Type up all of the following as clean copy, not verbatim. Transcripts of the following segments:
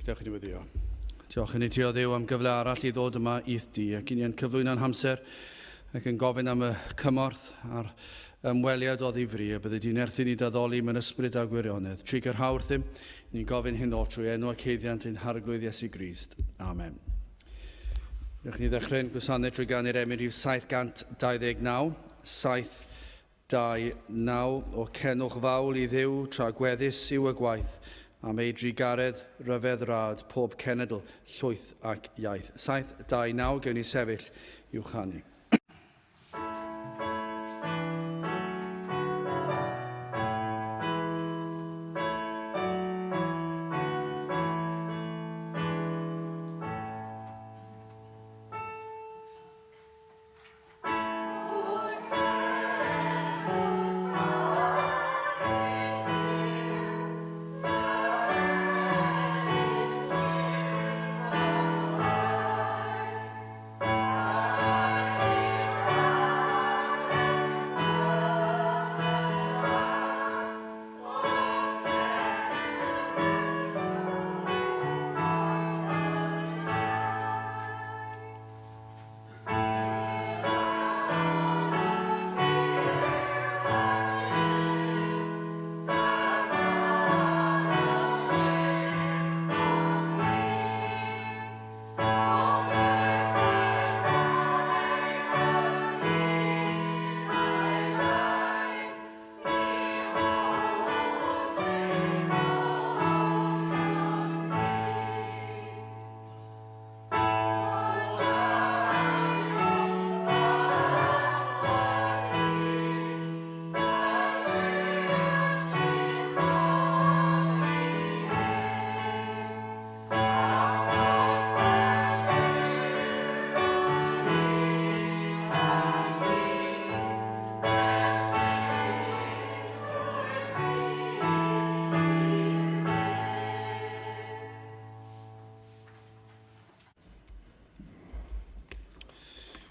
Gadewch i ni weddio. Diolch i ni ti o Dduw am gyfle arall i ddod yma i'th di ac i ni yn cyflwyno'n hamser ac yn gofyn am y cymorth a'r ymweliad o ddifri y byddi di'n erthyn i daddoli mewn ysbryd a gwirionedd. Trwy gyrhaw wrthym, ni'n gofyn hyn oll trwy enw ac haeddiant ein Harglwydd Iesu Grist. Amen. Dewch ni ddechrau'n gwasanaeth trwy ganu'r emyn rhif 729, 7 2, 9, O cenwch fawl i Dduw tra gweddus yw y gwaith, am ei drugaredd ryfedd rad pob cenedl, llwyth ac iaith. 7, 2, 9, gewn ni sefyll i'w chanu.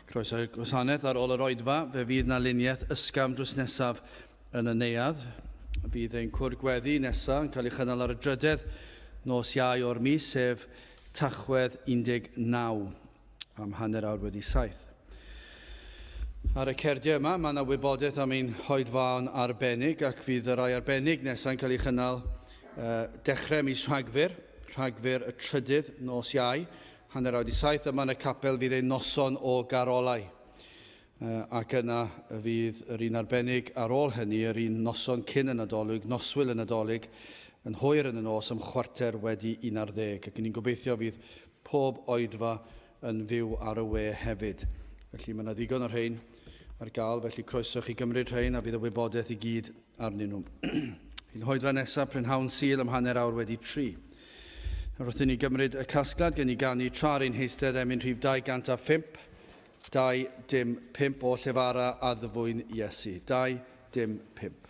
Croeso i'r gwasanaeth ar ôl yr oedfa, fe fydd na luniaeth ysgafn drws nesaf yn y neuadd. Bydd ein cwrdd gweddi nesaf yn cael ei chynnal ar y drydedd nos Iau o'r mis, sef Tachwedd 19, am 7:30. Ar y cerdiau yma, mae yna wybodaeth am ein hoedfaon arbennig ac fydd y rai arbennig nesaf yn cael ei chynnal dechrau mis Rhagfyr, Rhagfyr y trydydd nos Iau, 6:30 yma yn y capel fydd ein noson o garolau. Ac yna fydd yr un arbennig ar ôl hynny, yr un noson cyn y Nadolig, noswyl y Nadolig, yn hwyr yn y nos am 11:15. Ac ni'n gobeithio fydd pob oedfa yn fyw ar y we hefyd. Felly mae yna ddigon o'r rhain ar gael, felly croeso chi gymryd rhain a fydd y wybodaeth i gyd arnyn nhw. Ein hoedfa nesaf, prynhawn Sul am 3:30. Nawr wrth i ni gymryd y casgliad, gen i ganu tra ar ein heistedd emyn rhif 205, 2 dim 5 o llefara a ddfwyn Iesu. 2 dim 5.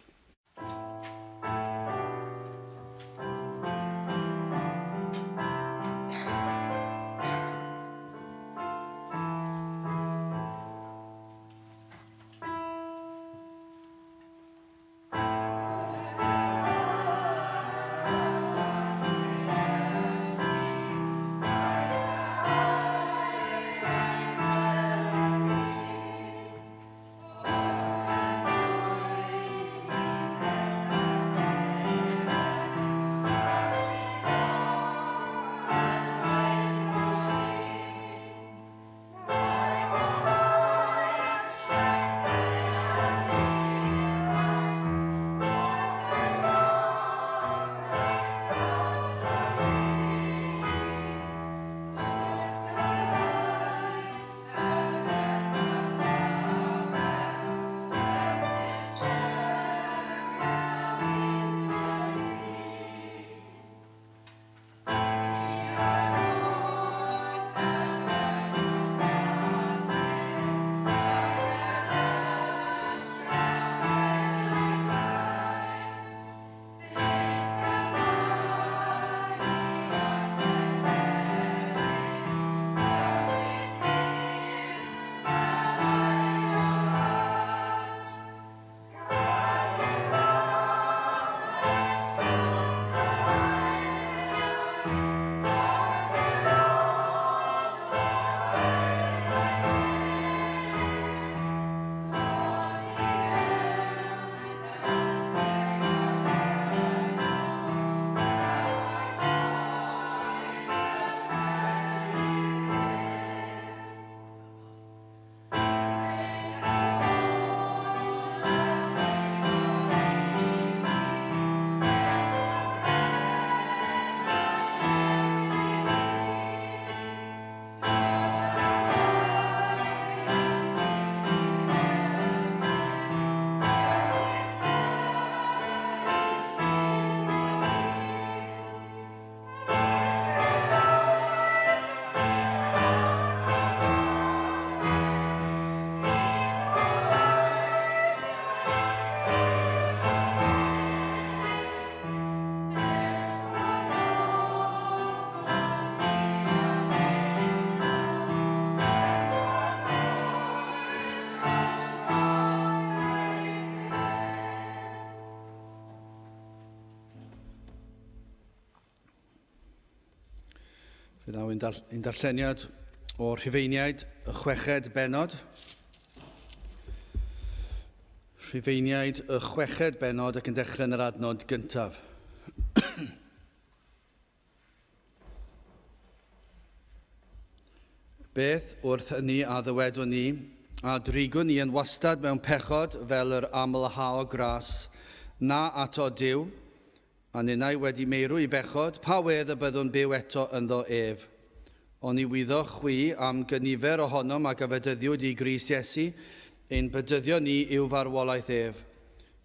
Fe ddaw ein, dar ein darlleniad o'r Rhufeiniaid, y chweched bennod. Rhufeiniaid, y chweched bennod ac yn dechrau yn yr adnod gyntaf. Beth wrth hynny a ddywedwn ni, a drigwn ni yn wastad mewn pechod fel yr amlhao gras, na ato Duw, A ninnau wedi meirw i bechod, pa wedd y byddwn byw eto ynddo ef? Oni wyddoch chwi am gynifer ohonom ag a fedyddiwyd i Grist Iesu, ein bedyddio ni i'w farwolaeth ef?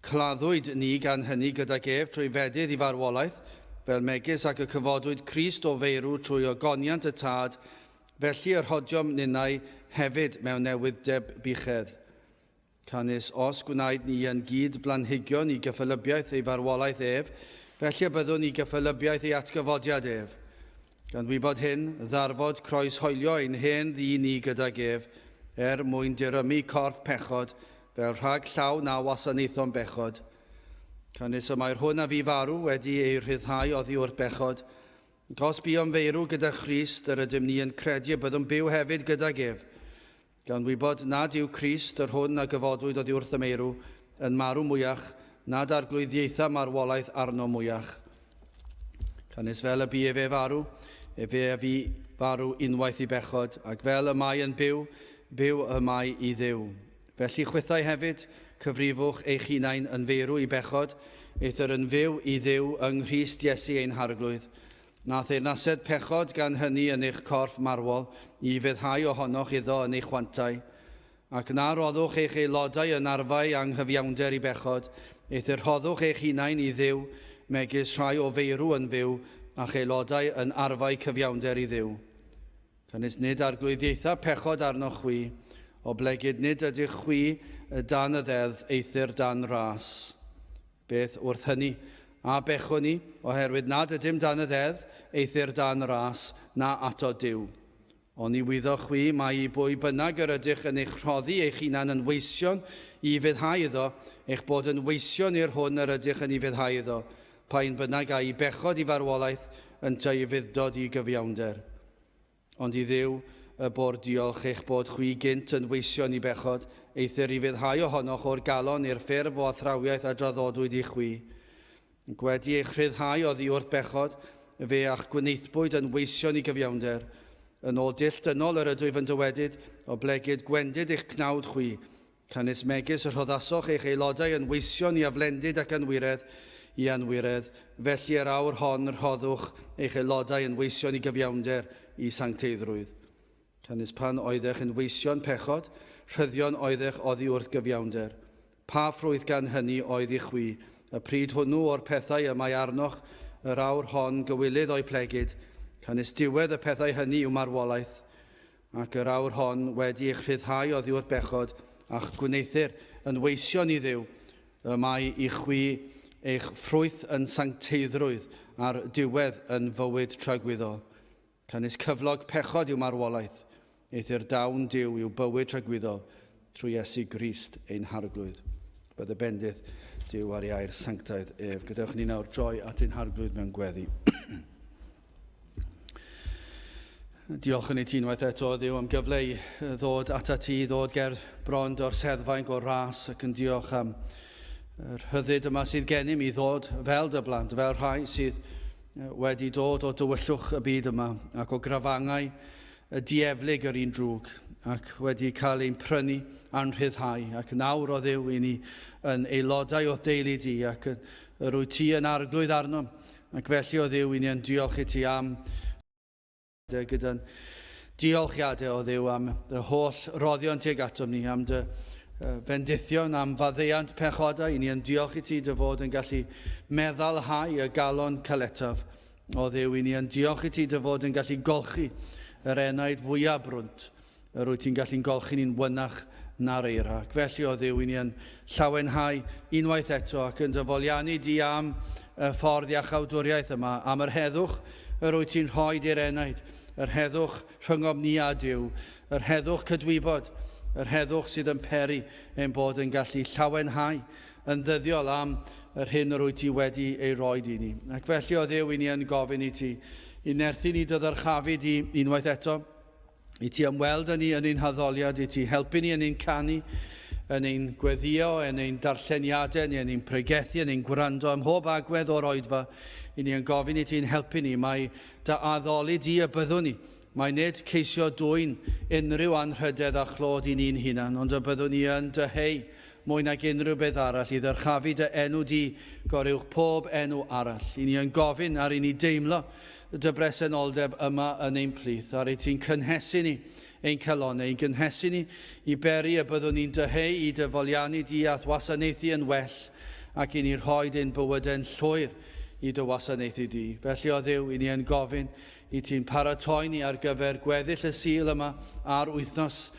Claddwyd ni gan hynny gydag ef trwy fedydd i farwolaeth, fel megis ag y cyfodwyd Crist o feirw trwy ogoniant y Tad, felly y rhodiom ninnau hefyd mewn newydd-deb buchedd. Canys os gwnaed ni yn gyd-blanhigion i gyffelybiaeth ei farwolaeth ef, felly y byddwn i gyffelybiaeth ei atgyfodiad ef. Gan wybod hyn, ddarfod croeshoelio ein hen ddyn ni gydag ef, er mwyn dirymu corff pechod, fel rhag llaw na wasanaethom bechod. Canys y mae'r hwn a fu farw wedi ei rhyddhau oddi wrth bechod, ac os buom feirw gyda Christ, yr ydym ni yn credu y byddwn byw hefyd gydag ef. Gan wybod nad yw Crist, yr hwn a gyfodwyd oddi wrth y meirw, yn marw mwyach, nad arglwyddiaetha marwolaeth arno mwyach. Canys fel y bu efe farw, efe a fu farw unwaith i bechod, ac fel y mae yn byw, byw y mae i Dduw. Felly chwithau hefyd, cyfrifwch eich hunain yn feirw i bechod, eithr yn fyw i Dduw yng Nghrist Iesu ein Harglwydd. Na theyrnased pechod gan hynny yn eich corff marwol, i ufuddhau ohonoch iddo yn ei chwantau. Ac na roddwch eich aelodau yn arfau anghyfiawnder i bechod, eithr rhoddwch eich hunain i Dduw, megis rhai o feirw yn fyw, a'ch aelodau yn arfau cyfiawnder i Dduw. Canys nid arglwyddiaetha pechod arnoch chwi, oblegid nid ydych chwi dan y ddeddf, eithr dan ras. Beth wrth hynny? A bechwn ni, oherwydd nad ydym dan y ddeddf, eithr dan ras, na ato Duw. Oni wyddoch chwi mai i bwy bynnag yr ydych yn eich rhoddi eich hunan yn weision i ufuddhau iddo, eich bod yn weision i'r hwn yr ydych yn ufuddhau iddo, pa un bynnag a'i bechod i farwolaeth yntau ufudd-dod i gyfiawnder? Ond i Dduw y bo'r diolch eich bod chwi gynt yn weision i bechod, eithr i fuddhau ohonoch o'r galon i'r ffurf o athrawiaeth a draddodwyd i chwi. Ac wedi eich rhyddhau oddi wrth bechod, fe a'ch gwnaethpwyd yn weision i gyfiawnder. Yn ôl dull dynol yr ydwyf yn dywedyd, oblegid gwendid eich cnawd chwi, Canys megis y rhoddasoch eich aelodau yn weision i aflendid ac anwiredd i anwiredd, felly yr awr hon rhoddwch eich aelodau yn weision i gyfiawnder i sancteiddrwydd. Canys pan oeddech yn weision pechod, rhyddion oeddech oddi wrth gyfiawnder. Pa ffrwyth gan hynny oedd i chwi, y pryd hwnnw o'r pethau y mae arnoch yr awr hon gywilydd o'u plegid, canys diwedd y pethau hynny yw marwolaeth. Ac yr awr hon, wedi eich rhyddhau oddiwrth bechod, a'ch gwneuthur yn weision i Dduw, y mae i chwi eich ffrwyth yn sancteiddrwydd, a'r diwedd yn fywyd tragwyddol. Canys cyflog pechod yw marwolaeth, eithr dawn Duw yw bywyd tragwyddol trwy Iesu Grist ein Harglwydd. Bydde bendith Duw ar ei air sanctaidd ef. Gadewch ni nawr droi at ein Harglwydd mewn gweddi. Diolch yn i ti unwaith eto, Dduw, am gyfle i ddod atat ti, ddod ger bron o'r seddfainc o'r ras ac yn diolch am yr rhyddid yma sydd gennym i ddod fel dy blant, fel rhai sydd wedi dod o dywyllwch y byd yma ac o grafangau y dieflig yr un drwg ac wedi cael ein prynu a'n rhyddhau ac nawr o Dduw i ni yn aelodau o'th deulu di ac yr wyt ti yn arglwydd arnom Ac felly, o Dduw, i ni yn diolch i ti am gyda'n diolchiadau o Dduw am dy holl roddion tuag atom ni, am dy fendithion, am faddeuant pechodau. I ni yn diolch i ti dy fod yn gallu meddalhau y galon caletaf. O Dduw, i ni yn diolch i ti dy fod yn gallu golchi yr enaid fwyaf brwnt. Yr wyt ti'n gallu'n golchi ni'n wynach na'r eira. Ac felly, o Dduw, i ni yn llawenhau unwaith eto ac yn dy foliannu di am y ffordd iachawdwriaeth yma, am yr heddwch yr wyt ti'n rhoi di'r enaid, yr heddwch rhyngom ni a Duw, yr heddwch cydwybod, yr heddwch sydd yn peri ein bod yn gallu llawenhau yn ddyddiol am yr hyn yr wyt ti wedi ei roi i ni. Ac felly, o Dduw, i ni yn gofyn i ti I nerthu ni dy ddyrchafu di unwaith eto, i ti ymweld â ni yn ein haddoliad, i ti helpu ni yn ein canu, yn ein gweddio, yn ein darlleniadau, neu yn ein pregethu, yn ein gwrando ym mhob agwedd o'r oedfa, i ni yn gofyn i ti'n helpu ni. Mae dy addoli di y byddwn ni. Mae nid ceisio dwyn unrhyw anrhydedd a chlod i ni'n hunan, ond y byddwn ni yn dyheu mwy nag unrhyw beth arall i ddyrchafu dy enw di goruwch pob enw arall. I ni yn gofyn ar i ni deimlo dy bresenoldeb yma yn ein plith, ar i ti'n cynhesu ni ein calonnau, ein gynhesu ni i beri y byddwn ni'n dyheu i dy foliannu di a'th wasanaethu yn well ac i ni rhoi ein bywydau'n llwyr i dy wasanaethu di. Felly o Dduw, i ni yn gofyn i ti'n paratoi ni ar gyfer gweddill y Sul yma a'r wythnos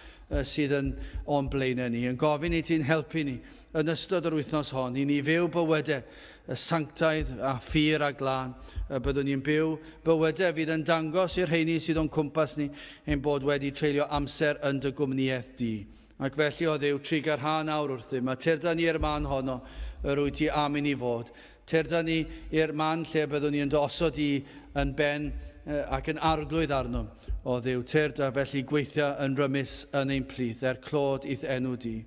sydd yn o'n blaenau ni. Yn gofyn i ti'n helpu ni yn ystod yr wythnos hon i ni fyw bywydau y sanctaidd a phur a glân. Y byddwn ni'n byw bywydau fydd yn dangos i'r rheini sydd o'n cwmpas ni ein bod wedi treulio amser yn dy gwmnïaeth di. Ac felly, o Dduw, trugarha nawr wrthym, a tyrd â ni i'r man honno yr wyt ti am i ni fod. Tyrd â ni i'r man lle byddwn ni yn dy osod di yn ben ac yn arglwydd arno. O Dduw, tyrd a felly gweithia yn rymus yn ein plith, er clod i'th enw di.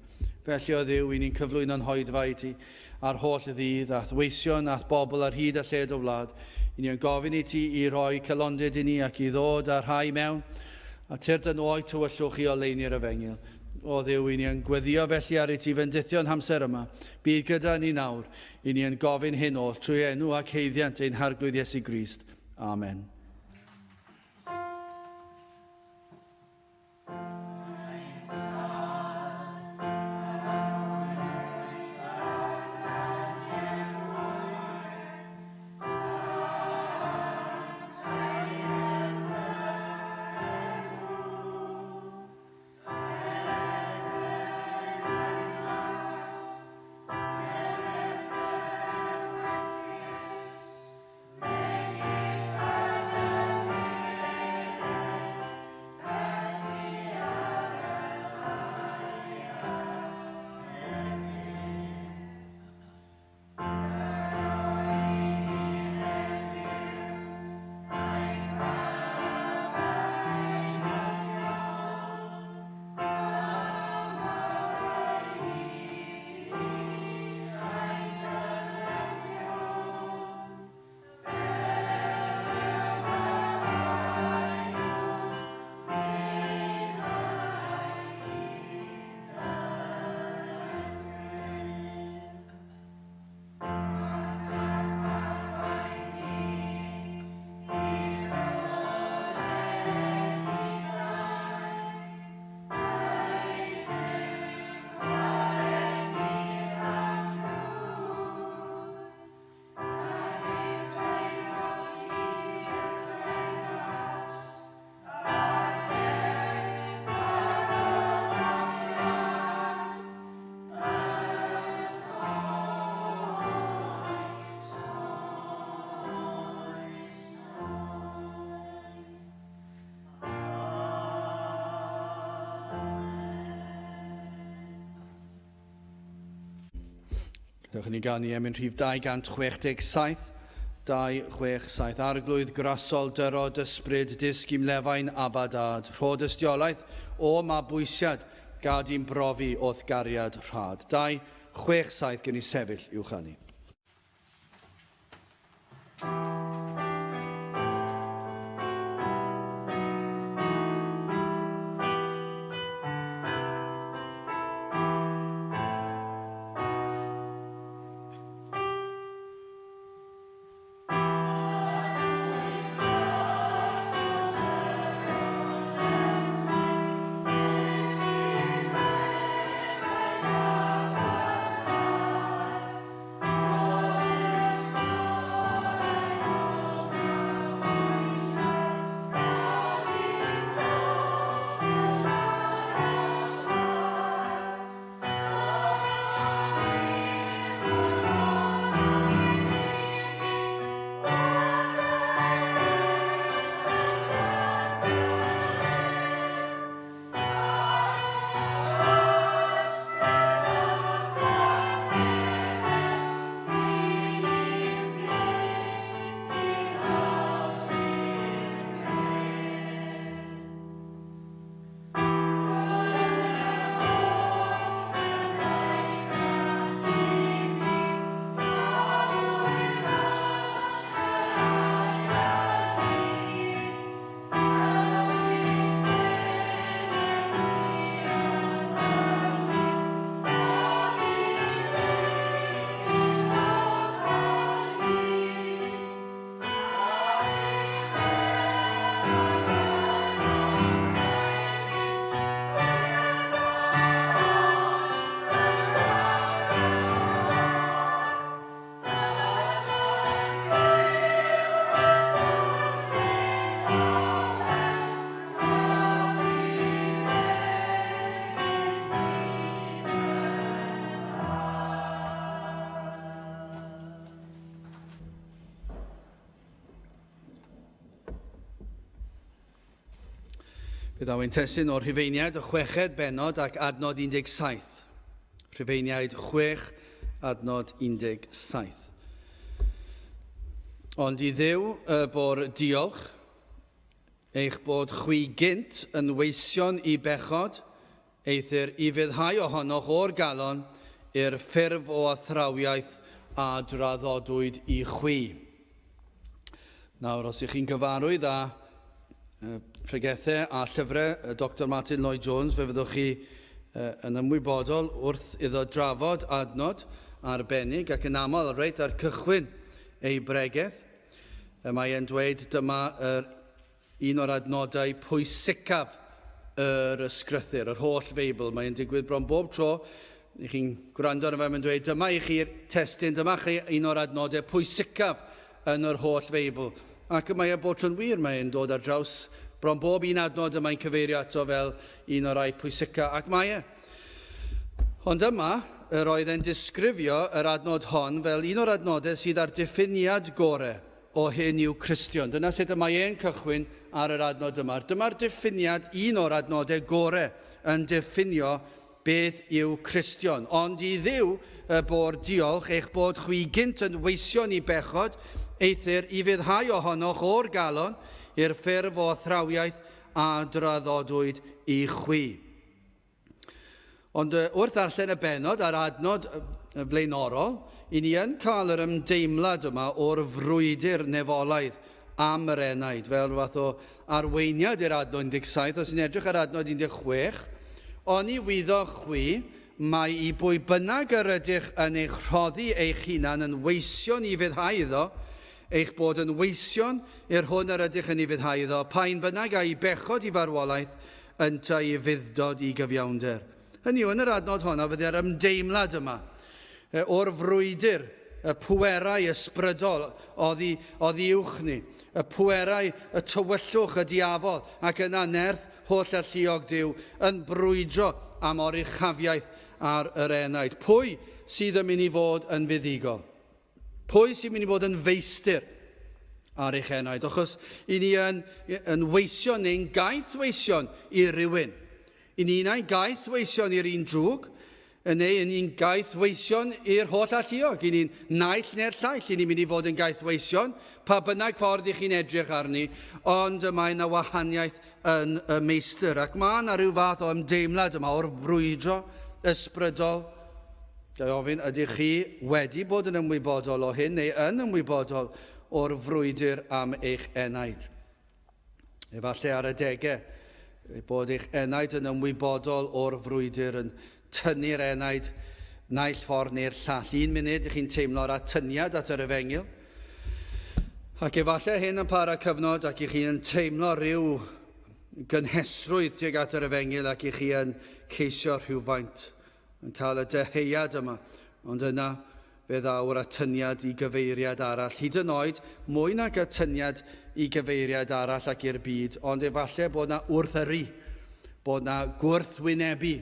Felly, o Dduw, i ni'n cyflwyno'n hoedfa i ti, a'r holl ddydd, a'th weision, a'th bobl ar hyd a lled y wlad. I ni yn gofyn i ti i roi calondid i ni ac i ddod â rhai mewn, a tyrd â nhw o'u tywyllwch i oleuni'r efengyl. O Dduw, i ni yn gweddio felly ar i ti fendithio'n hamser yma. Bydd gyda ni nawr. I ni yn gofyn hyn oll trwy enw ac haeddiant ein Harglwydd Iesu Grist. Amen. Gadewch i ni ganu emyn rhif 267, 267. Arglwydd grasol dyrod ysbryd disg i'm lefain abadad. Rho dystiolaeth o mabwysiad, gad i'n brofi o'th gariad rhad. 267 gen i sefyll i'w chanu. Fe ddaw ein testun o'r Rhufeiniaid, y chweched bennod ac adnod 17. Rhufeiniaid 6, adnod 17. Ond i Dduw y bo'r diolch, eich bod chwi gynt yn weision i bechod, eithr i fyddhau ohonoch o'r galon i'r ffurf o athrawiaeth a draddodwyd i chwi. Nawr, os ych chi'n gyfarwydd â pregethau a llyfrau Doctor Martin Lloyd Jones, fe fyddwch chi yn ymwybodol wrth iddo drafod adnod arbennig ac yn aml reit ar cychwyn ei bregeth, mae e'n dweud dyma yr un o'r adnodau pwysicaf yr ysgrythur, yr holl Feibl. Mae'n digwydd bron bob tro i chi'n gwrando arno fe, mae'n dweud, dyma i chi'r testun, dyma chi un o'r adnodau pwysicaf yn yr holl Feibl. Ac mae e bod tro'n wir, mae'n dod ar draws bron bob un adnod y mae'n cyfeirio ato fel un o'r rai pwysica, ac mae e. Ond yma, yr oedd e'n disgrifio yr adnod hon fel un o'r adnodau sydd â'r diffiniad gore o hyn yw Cristion. Dyna sut y mae e'n cychwyn ar yr adnod yma. Dyma'r diffiniad, un o'r adnodau gore yn diffinio beth yw Cristion. Ond i Dduw y bo'r diolch eich bod chwi gynt yn weision i bechod, eithr i fyddhau ohonoch o'r galon i'r ffurf o athrawiaeth a draddodwyd i chwi. Ond wrth ddarllen y bennod a'r adnod flaenorol, i ni yn cael yr ymdeimlad yma o'r frwydr nefolaidd am yr enaid, fel rhyw fath o arweiniad i'r adnod 17. Os ni'n edrych ar adnod 16, oni wyddoch chwi mai i bwy bynnag yr ydych yn eich rhoddi eich hunan yn weision i ufuddhau iddo, eich bod yn weision i'r hwn yr ydych yn ufuddhau iddo, pa un bynnag a'i bechod i farwolaeth, yntau i fudd-dod i gyfiawnder. Hynny yw, yn yr adnod honno fydde'r ymdeimlad yma o'r frwydr, y pwerau ysbrydol oddi, oddi uwch ni, y pwerau, y tywyllwch, y diafol, ac yna nerth holl alluog Duw yn brwydro am oruchafiaeth ar yr enaid. Pwy sydd yn mynd i fod yn fuddugol? Pwy sy'n mynd i fod yn feistr ar eich enaid? Achos i ni yn, yn weision neu'n gaethweision i rywun. I ni unai'n gaethweision i'r un drwg, neu yn ni'n gaethweision i'r holl alluog. I ni'n naill neu'r llaill. I ni'n mynd i fod yn gaethweision, pa bynnag ffordd i chi'n edrych arni, ond y mae yna wahaniaeth yn y meistr. Ac mae yna rhyw fath o ymdeimlad yma o'r brwydro ysbrydol. Ga i ofyn, ydych chi wedi bod yn ymwybodol o hyn neu yn ymwybodol o'r frwydr am eich enaid? Efallai ar adegau bod eich enaid yn ymwybodol o'r frwydr yn tynnu'r enaid naill ffordd neu'r llall. Un munud ych chi'n teimlo'r atyniad at yr efengyl, ac efallai hyn yn para cyfnod ac ych chi'n teimlo rhyw gynhesrwydd tuag at yr efengyl ac ych chi yn ceisio rhywfaint yn cael y dyheuad yma, ond yna fe ddaw'r atyniad i gyfeiriad arall, hyd yn oed mwy nag atyniad i gyfeiriad arall ac i'r byd, ond efallai bod na wrth-yrru, bod na gwrthwynebu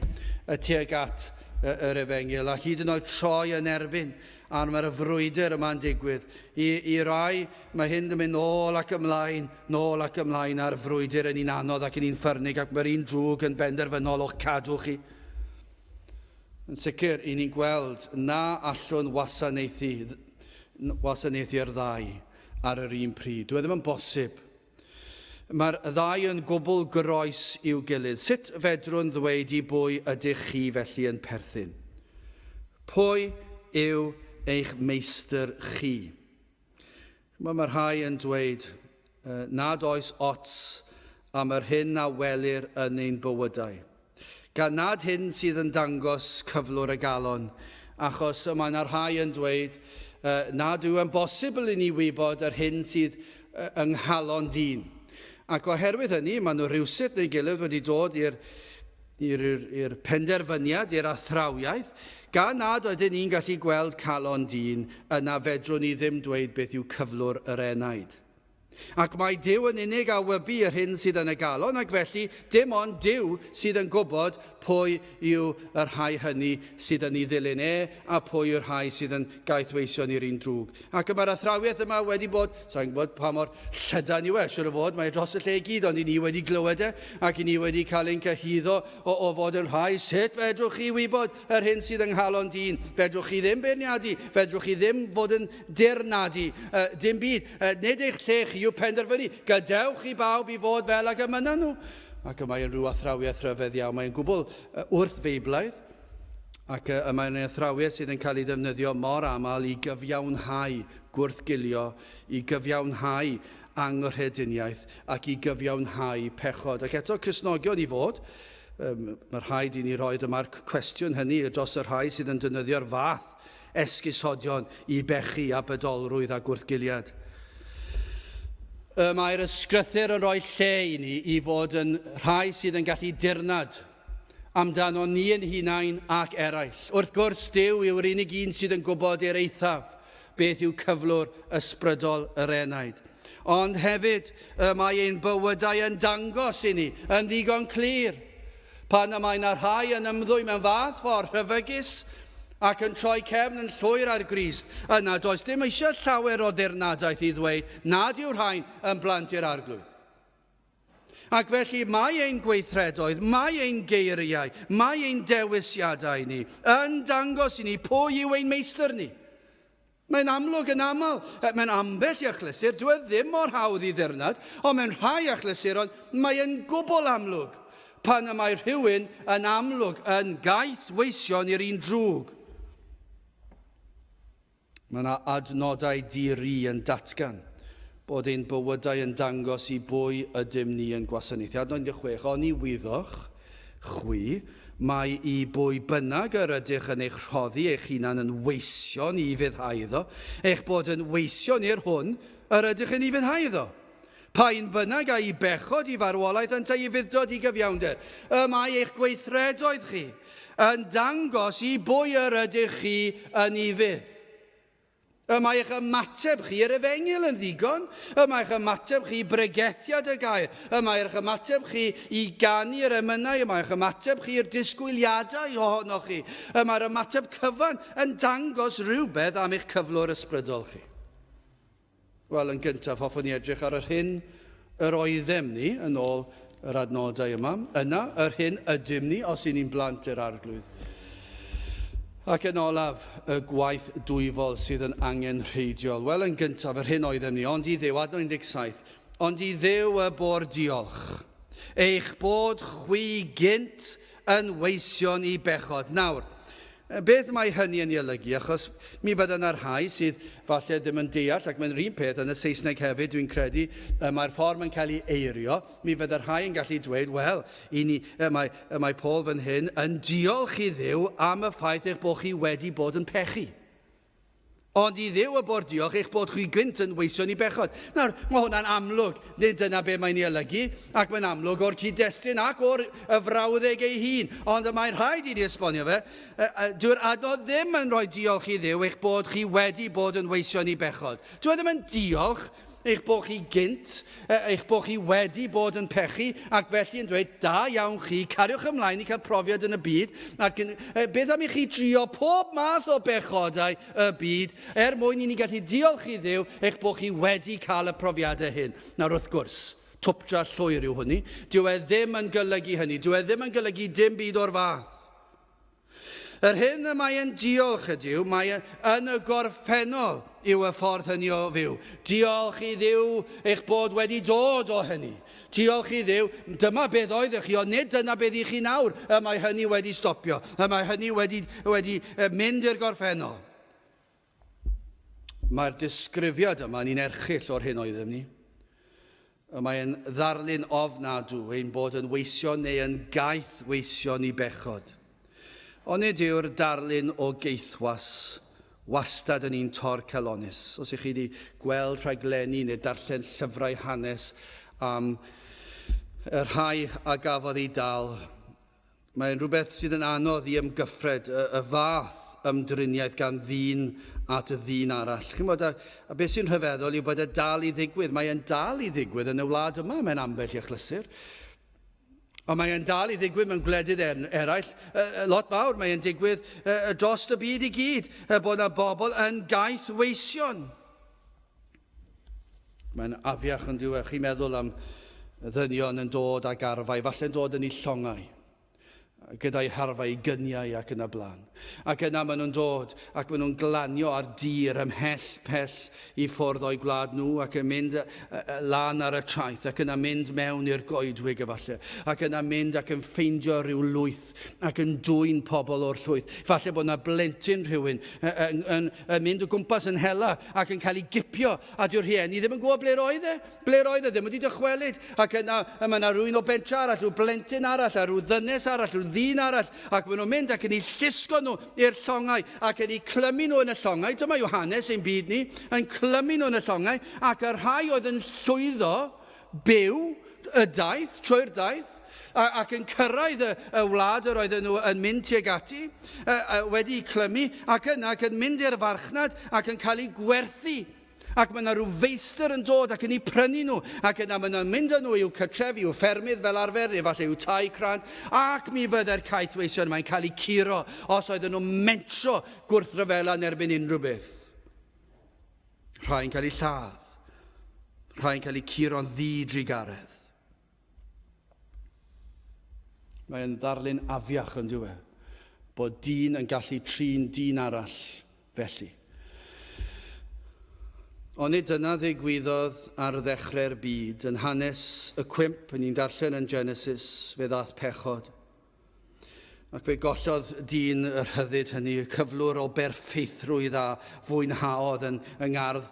y tuag at yr efengyl, a hyd yn oed troi yn erbyn, a mae'r frwydr yma'n digwydd. I, I rai, mae hyn yn mynd nôl ac ymlaen, nôl ac ymlaen, a'r frwydr yn un anodd ac yn un ffyrnig, ac mae'r un drwg yn benderfynol o'ch cadw chi. Yn sicr, i ni'n gweld na allwn wasanaethu, wasanaethu'r ddau ar yr un pryd. Dwi e ddim yn bosib. Mae'r ddau yn gwbl groes i'w gilydd. Sut fedrwn ddweud i bwy ydych chi felly yn perthyn? Pwy yw eich meistr chi? Mae rhai yn dweud nad oes ots am yr hyn a welir yn ein bywydau. Gan nad hyn sydd yn dangos cyflwr y galon, achos y mae yna rhai yn dweud nad yw yn bosibl i ni wybod yr hyn sydd yng nghalon dyn. Ac oherwydd hynny, maen nhw rhywsut neu gilydd wedi dod i'r i'r penderfyniad, i'r athrawiaeth, gan nad ydyn ni'n gallu gweld calon dyn, yna fedrwn ni ddim dweud beth yw cyflwr yr enaid. Ac mae Duw yn unig a wybu yr hyn sydd yn y galon, ac felly dim ond Duw sydd yn gwybod pwy yw y rhai hynny sydd yn ei ddilyn e, a pwy yw'r rhai sydd yn gaethweision i'r un drwg. Ac y mae'r athrawiaeth yma wedi bod, sa'n gwybod pa mor llydan yw e, siwr o fod, mae e dros y lle i gyd, ond i ni wedi glywed e, ac i ni wedi cael ein cyhuddo o, o fod yn rhai, sut fedrwch chi wybod yr hyn sydd yng nghalon dyn? Fedrwch chi ddim beirniadu, fedrwch chi ddim fod yn dirnadu, uh, dim byd. Uh, nid eich lle chi yw penderfynu, gadewch i bawb i fod fel ag y mynnan nhw. Ac y mae'n rhyw athrawiaeth rhyfedd iawn. Mae'n gwbl wrth feiblaidd, ac y mae'n athrawiaeth sydd yn cael ei ddefnyddio mor aml i gyfiawnhau gwrthgilio, i gyfiawnhau anghrediniaeth ac i gyfiawnhau pechod. Ac eto, Cristnogion i fod, um, mae rhaid i ni roi yma'r cwestiwn hynny dros y rhai sydd yn defnyddio'r fath esgusodion i bechu a bydolrwydd a gwrthgiliad. Y mae'r ysgrythur yn rhoi lle i ni i fod yn rhai sydd yn gallu dirnad amdano ni yn hunain ac eraill. Wrth gwrs, Duw yw'r unig un sydd yn gwybod i'r eithaf beth yw cyflwr ysbrydol yr enaid. Ond hefyd, y mae ein bywydau yn dangos i ni yn ddigon clir Pan y mae 'na rhai yn ymddwyn mewn fath ffordd rhyfygus ac yn troi cefn yn llwyr ar Grist, yna does dim eisiau llawer o ddirnadaeth i ddweud nad yw rhain yn blant i'r Arglwydd. Ac felly mae ein gweithredoedd, mae ein geiriau, mae ein dewisiadau ni yn dangos i ni pwy yw ein meistr ni. Mae'n amlwg yn aml, mewn ambell i achlysur, dyw e ddim mor hawdd i ddirnad, ond mewn rhai achlysuron mae'n gwbl amlwg pan y mae rhywun yn amlwg yn gaeth weision i'r un drwg. Mae yna adnodau di-ri yn datgan bod ein bywydau yn dangos i bwy ydym ni yn gwasanaethu. Adnod 16, oni wyddoch chwi, mai i bwy bynnag yr ydych yn eich rhoddi eich hunan yn weision i ufuddhau iddo, eich bod yn weision i'r hwn yr ydych yn ufuddhau iddo. Pa un bynnag a'i bechod i farwolaeth yntau ufudd-dod i gyfiawnder, y mae eich gweithredoedd chi yn dangos i bwy yr ydych chi yn ufudd. Y mae eich ymateb chi i'r efengyl yn ddigon. Y mae eich ymateb chi i bregethiad y gair. Y mae eich ymateb chi i ganu yr emynau. Y mae eich ymateb chi i'r disgwyliadau ohonoch chi. Y mae'r ymateb cyfan yn dangos rhywbeth am eich cyflwr ysbrydol chi. Wel, yn gyntaf, hoffwn i edrych ar yr hyn yr oeddem ni yn ôl yr adnodau yma. Yna, yr hyn ydym ni os y'n ni'n blant i'r Arglwydd. Ac yn olaf, y gwaith dwyfol sydd yn angenrheidiol. Wel, yn gyntaf, yr hyn oeddem ni, ond i Dduw, adnod 17, ond i Dduw y bo'r diolch, eich bod chwi gynt yn weision i bechod. Nawr, beth mae hynny yn ei olygu? Achos mi fydda yna rhai sydd falle ddim yn deall, ac mae'n yr un peth yn y Saesneg hefyd, dwi'n credu, mae'r ffordd mae'n cael ei eirio, mi fydda rhai yn gallu dweud, wel, i ni, mae, mae Paul fan hyn yn diolch i Dduw am y ffaith eich bod chi wedi bod yn pechu. Ond i Dduw y bo'r diolch eich bod chwi gynt yn weision i bechod. Nawr, mae hwnna'n amlwg, nid dyna be mae'n ei olygu, ac mae'n amlwg o'r cyd-destun ac o'r y frawddeg ei hun. Ond y mae'n rhaid i ni esbonio fe, dyw'r adnod ddim yn rhoi diolch i Dduw eich bod chi wedi bod yn weision i bechod. Dyw e ddim yn diolch eich bod chi gynt, eich bod chi wedi bod yn pechu, ac felly yn dweud, da iawn chi, cariwch ymlaen i cael profiad yn y byd, ac beth am i chi drio pob math o bechodau y byd, er mwyn i ni gallu diolch i Dduw eich bod chi wedi cael y profiadau hyn. Nawr wrth gwrs, twpdra llwyr yw hynny. Dyw e ddim yn golygu hynny. Dyw e ddim yn golygu dim byd o'r fath. Yr hyn y mae e'n diolch ydyw, mae yn y gorffennol yw y ffordd hynny o fyw. Diolch i Dduw eich bod wedi dod o hynny. Diolch i Dduw, dyma beth oeddech chi, ond nid dyna beth i chi nawr. Y mae hynny wedi stopio. Y mae hynny wedi, wedi mynd i'r gorffennol. Mae'r disgrifiad yma yn un erchyll o'r hyn oeddem ni. Y mae'n ddarlun ofnadw ein bod yn weision neu yn gaeth weision i bechod. Ond nid yw'r darlun o geithwas wastad yn un torcalonnus. Os ych chi wedi gweld rhaglenni neu darllen llyfrau hanes am y rhai a gafodd ei dal, Mae'n rhywbeth sydd yn anodd i ymgyffred, y, y fath ymdriniaeth gan ddyn at y ddyn arall. Chi'n bod, a, a beth sy'n rhyfeddol yw bod e dal i ddigwydd. Mae e'n dal i ddigwydd yn y wlad yma mewn ambell i achlysur. Ond mae e'n dal i ddigwydd mewn gwledydd er, eraill, lot fawr. Mae e'n digwydd dros y byd i gyd, bod yna bobl yn gaeth weision. Mae'n afiach yn diwedd. Chi'n meddwl am ddynion yn dod ag arfau, falle'n dod yn eu llongau gyda'i harfau, gyniau ac yn y blaen. Ac yna maen nhw'n dod ac maen nhw'n glanio ar dir ymhell pell i ffwrdd o'u gwlad nhw ac yn mynd lan ar y traeth ac yna mynd mewn i'r goedwig efallai ac yna mynd ac yn ffeindio rhyw lwyth ac yn dwyn pobl o'r llwyth. Falle bod yna blentyn rhywun yn, yn, yn mynd o gwmpas yn hela ac yn cael ei gipio a dyw'r rhieni ddim yn gwybod ble roedd e. Ble roedd e ddim wedi dychwelyd, ac yna y mae yna rhywun o bentre arall, rhyw blentyn arall, a rhyw ddynes arall, rhyw ddyn arall, ac maen nhw'n mynd ac yn eu llusgo nhw i'r llongau, ac yn eu clymu nhw yn y llongau. Dyma yw hanes ein byd ni, yn clymu nhw yn y llongau, ac y rhai oedd yn llwyddo byw y daith, trwy'r daith, ac yn cyrraedd y, y wlad yr oedden nhw yn mynd tuag ati, wedi clymu, ac yna ac yn mynd i'r farchnad ac yn cael eu gwerthu. Ac mae yna rhyw feistr yn dod ac yn eu prynu nhw, ac yna maen nhw'n mynd â nhw i'w cartrefi, i'w ffermydd fel arfer, neu falle i'w tai crand, ac mi fydde'r caethweision yma'n cael eu curo os oedden nhw'n mentro gwrthryfela yn erbyn unrhyw beth. Rhai'n cael eu lladd, rhai'n cael eu curo'n ddi-drugaredd. Mae'n ddarlun afiach yn dyw e, bod dyn yn gallu trin dyn arall felly. Onid dyna ddigwyddodd ar ddechrau'r byd, yn hanes y cwymp, ni'n darllen yn Genesis, fe ddaeth pechod. Ac fe gollodd dyn y rhyddid hynny, y cyflwr o berffeithrwydd a fwynhaodd yn, yng ngardd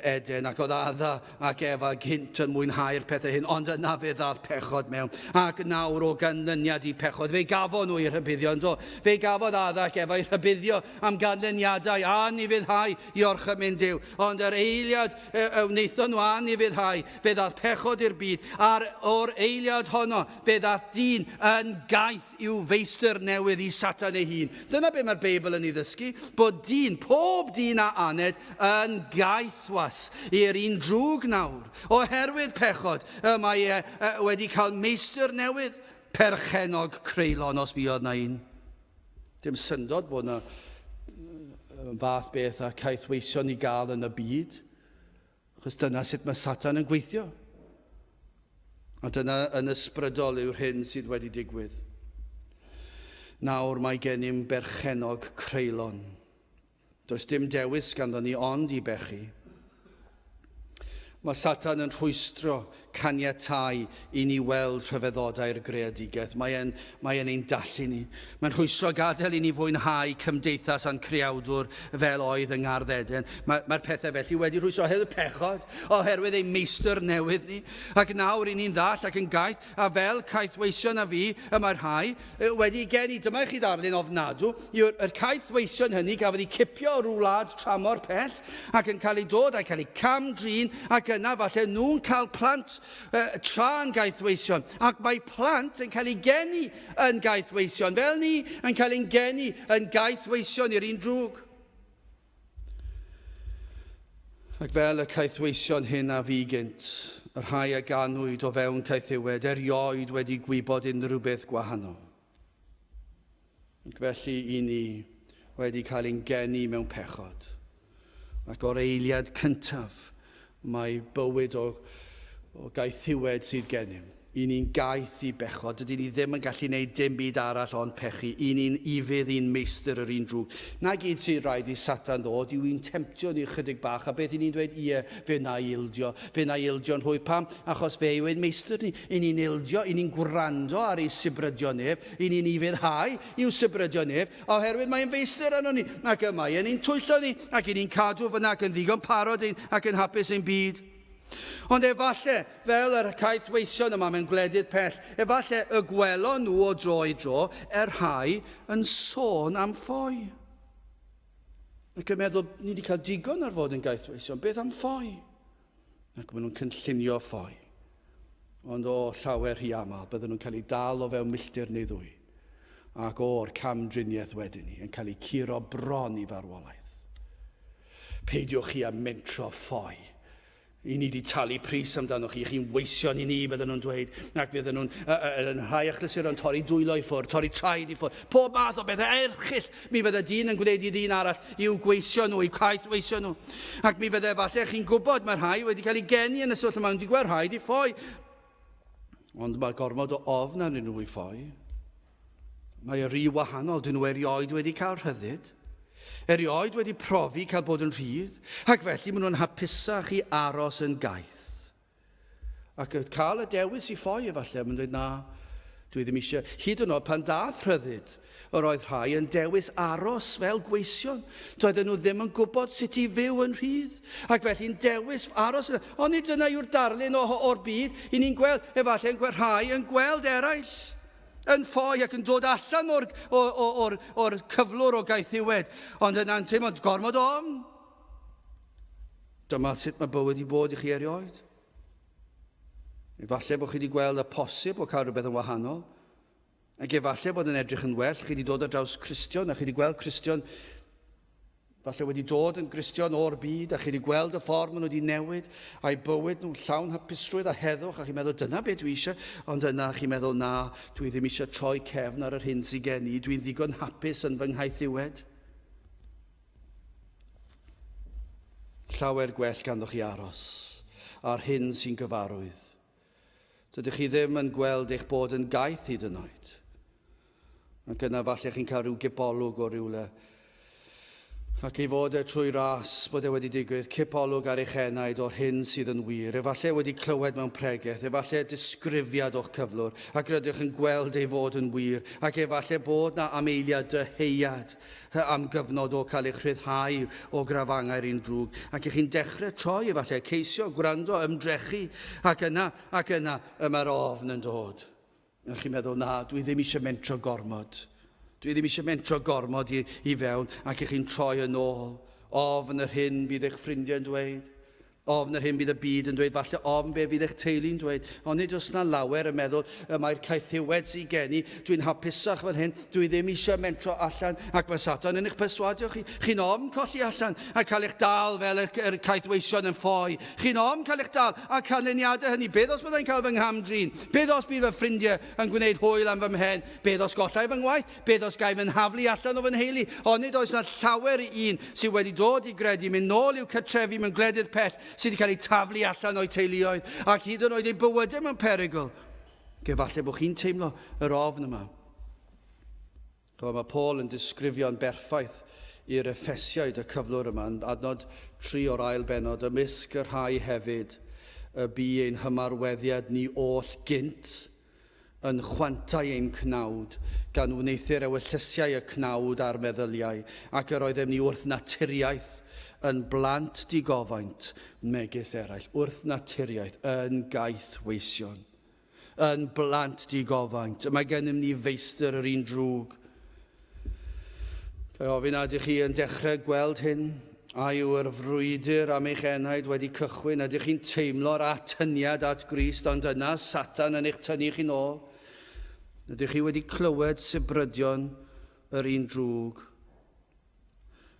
Eden, ac oedd Adda ac Efa gynt yn mwynhau'r pethau hyn, ond yna fe ddaeth pechod mewn. Ac nawr o ganlyniad i pechod, fe gafon nhw eu rhybuddio, yndo? Fe gafodd Adda ac Efa eu rhybuddio am ganlyniadau anufuddhau i orchymyn Duw, ond yr eiliad y, y wnaethon nhw anufuddhau, fe ddaeth pechod i'r byd, a'r o'r eiliad honno, Fe ddaeth dyn yn gaeth i'w feistr newydd i Satan ei hun. Dyna be mae'r Beibl yn ei ddysgu, bod dyn, pob dyn a aned, yn gaethwas i'r un drwg nawr. Oherwydd pechod, y mae e wedi cael meistr newydd, perchennog creulon os fuodd na un. Dim syndod bod na fath beth a caethweision i gael yn y byd. Achos dyna sut mae Satan yn gweithio. A dyna yn ysbrydol yw'r hyn sydd wedi digwydd. Nawr mae gennym berchennog creulon. Does dim dewis ganddo ni ond i bechu. Mae Satan yn rhwystro caniatáu i ni weld rhyfeddodau'r greadigaeth. Mae e'n, mae e'n ein dallu ni. Mae'n rhwystro gadael i ni fwynhau cymdeithas â'n creawdwr fel oedd yng Ngardd Eden. Mae'r mae pethau felly wedi rhwystro oherwydd pechod, oherwydd ein meistr newydd ni. Ac nawr i ni'n ddall ac yn gaeth, a fel caethweision a fi, y mae rhai wedi geni. Dyma i chi ddarlun ofnadw, yw'r yr caethweision hynny gafodd eu cipio o rhyw wlad tramor pell ac yn cael eu dod ac cael eu cam-drin ac yna falle nhw'n cael plant tra yn gaethweision ac mae plant yn cael eu geni yn gaethweision fel ni yn cael ein geni yn gaethweision i'r un drwg. Ac fel y caethweision hyn a fu gynt, y rhai a ganwyd o fewn caethiwed, erioed wedi gwybod unrhyw beth gwahanol. Ac felly i ni wedi cael ein geni mewn pechod. Ac o'r eiliad cyntaf mae bywyd o, o gaethiwed sydd gennym. I ni'n gaeth i bechod. Dydyn ni ddim yn gallu gwneud dim byd arall ond pechu. I ni'n ufudd i'n meistr yr un drwg. Na gyd sy'n rhaid i Satan ddod yw i'n temtio ni chydig bach. A beth i ni'n dweud? Ie, fe na i ildio. Fe na i ildio'n rhwydd. Pam? Achos fe yw ein meistr ni. I ni'n ildio, i ni'n gwrando ar ei sibrydion ef. I ni'n ufuddhau i'w sibrydion ef. Oherwydd mae'n feistr arno ni. Ac y mae e'n ein twyllo ni. Ac i ni'n cadw fyna ac yn ddigon parod ein, ac yn hapus ein byd. Ond efallai, fel yr caethweision yma mewn gwledydd pell, efallai y gwelon nhw o dro i dro y rhai yn sôn am ffoi. Ac yn meddwl, ni wedi cael digon ar fod yn gaethweision, beth am ffoi? Ac maen nhw'n cynllunio ffoi. Ond o llawer rhy aml, bydden nhw'n cael eu dal o fewn milltir neu ddwy. Ac o'r camdriniaeth wedyn ni, yn cael eu curo bron i farwolaeth. Peidiwch chi â mentro ffoi. I ni wedi talu pris amdanoch chi, chi'n weision i ni, bydden nhw'n dweud, ac fydden nhw'n yn rhai achlysuron torri dwylo i ffwrdd, torri traed i ffwrdd, pob math o bethau erchyll mi fydde dyn yn gwneud i ddyn arall i'w gweisio nhw, i'w caeth weisio nhw. Ac mi fydde falle chi'n gwybod, mae rhai wedi cael eu geni yn y sefyllfa yma, wedi gweld rhaid i ffoi. Ond mae gormod o ofn arnyn nhw i ffoi. Mae y rhy wahanol, dyn nhw erioed wedi cael rhyddid, erioed wedi profi cael bod yn rhydd, ac felly maen nhw'n hapusach i aros yn gaeth. Ac cael y dewis i ffoi efallai, maen nhw'n dweud na, dwi ddim eisiau. Hyd yn oed pan dath rhyddid, yr oedd rhai yn dewis aros fel gweision. Doedden nhw ddim yn gwybod sut i fyw yn rhydd, ac felly'n dewis aros. Ond nid dyna yw'r darlun o'r byd i ni'n gweld, efallai yn gweld rhai yn gweld eraill yn ffoi ac yn dod allan o'r, or, or, or, or cyflwr o gaethiwed, ond yna'n teimlo gormod o ofn. Dyma sut mae bywyd i bod i chi erioed. Efallai bod chi wedi gweld y posib o cael rhywbeth yn wahanol, ac efallai bod yn edrych yn well, chi wedi dod ar draws Cristion, a chi wedi gweld Cristion Falle wedi dod yn Gristion o'r byd a chi wedi gweld y ffordd maen nhw wedi newid a'i bywyd nhw'n llawn hapusrwydd a heddwch a chi'n meddwl dyna beth dwi eisiau, ond yna chi'n meddwl na, dwi ddim eisiau troi cefn ar yr hyn sydd gen i, dwi'n ddigon hapus yn fy nghaethiwed. Llawer gwell ganddo chi aros ar hyn sy'n gyfarwydd. Dydych chi ddim yn gweld eich bod yn gaeth hyd yn oed. Ac yna falle chi'n cael rhyw gipolwg o rywle. Ac ei fod e trwy ras bod e wedi digwydd, cipolwg ar eich enaid o'r hyn sydd yn wir. Efallai wedi clywed mewn pregeth, efallai disgrifiad o'ch cyflwr, ac rydych yn gweld ei fod yn wir, ac efallai bod na ameiliad dyheuad am gyfnod o cael eich rhyddhau o grafangau'r un drwg, ac ych chi'n dechrau troi efallai, ceisio, gwrando, ymdrechu, ac yna, ac yna, y mae'r ofn yn dod. A chi'n meddwl, na, dwi ddim eisiau mentro gormod. Dwi ddim eisiau mentro gormod i, i fewn, ac ych chi'n troi yn ôl. Ofn yr hyn bydd eich ffrindiau'n dweud. Ofn yr hyn bydd y byd yn dweud, falle ofn be fydd eich teulu'n dweud. Ond nid oes na lawer yn meddwl y mae'r caethiwed sydd gen i, dwi'n hapusach fel hyn, dwi ddim eisiau mentro allan, ac mae Satan yn eich perswadio chi. Chi'n ofn colli allan a cael eich dal fel yr, yr caethweision yn ffoi. Chi'n ofn cael eich dal a canlyniadau hynny. Beth os byddai'n cael fy ngham-drin? Beth os bydd fy ffrindiau yn gwneud hwyl am fy mhen? Beth os gollai fy ngwaith? Beth os gai fy nhaflu allan o fy nheulu? Onid oes 'na llawer i un sydd wedi dod i gredu mynd nôl i'w cartrefi mewn gwledydd pell sydd wedi cael eu taflu allan o'u teuluoedd ac hyd yn oed eu bywydau mewn perygl? Ac efallai bod chi'n teimlo yr ofn yma. Chymod, mae Paul yn disgrifio'n berffaith i'r Effesiaid y cyflwr yma yn adnod 3 o'r ail bennod, ymysg y rhai hefyd y bu ein hymarweddiad ni oll gynt, yn chwantau ein cnawd, gan wneuthur ewyllysiau y cnawd a'r meddyliau, ac yr oeddem ni wrth naturiaeth yn blant digofaint, megis eraill, wrth naturiaeth yn gaethweision, yn blant digofaint. Y mae gennym ni feistr yr un drwg. Ga i ofyn a ydych chi yn dechrau gweld hyn? A yw'r frwydr am eich enaid wedi cychwyn? Ydych chi'n teimlo'r atyniad at Grist, ond yna Satan yn eich tynnu chi'n ôl? Ydych chi wedi clywed sibrydion yr un drwg?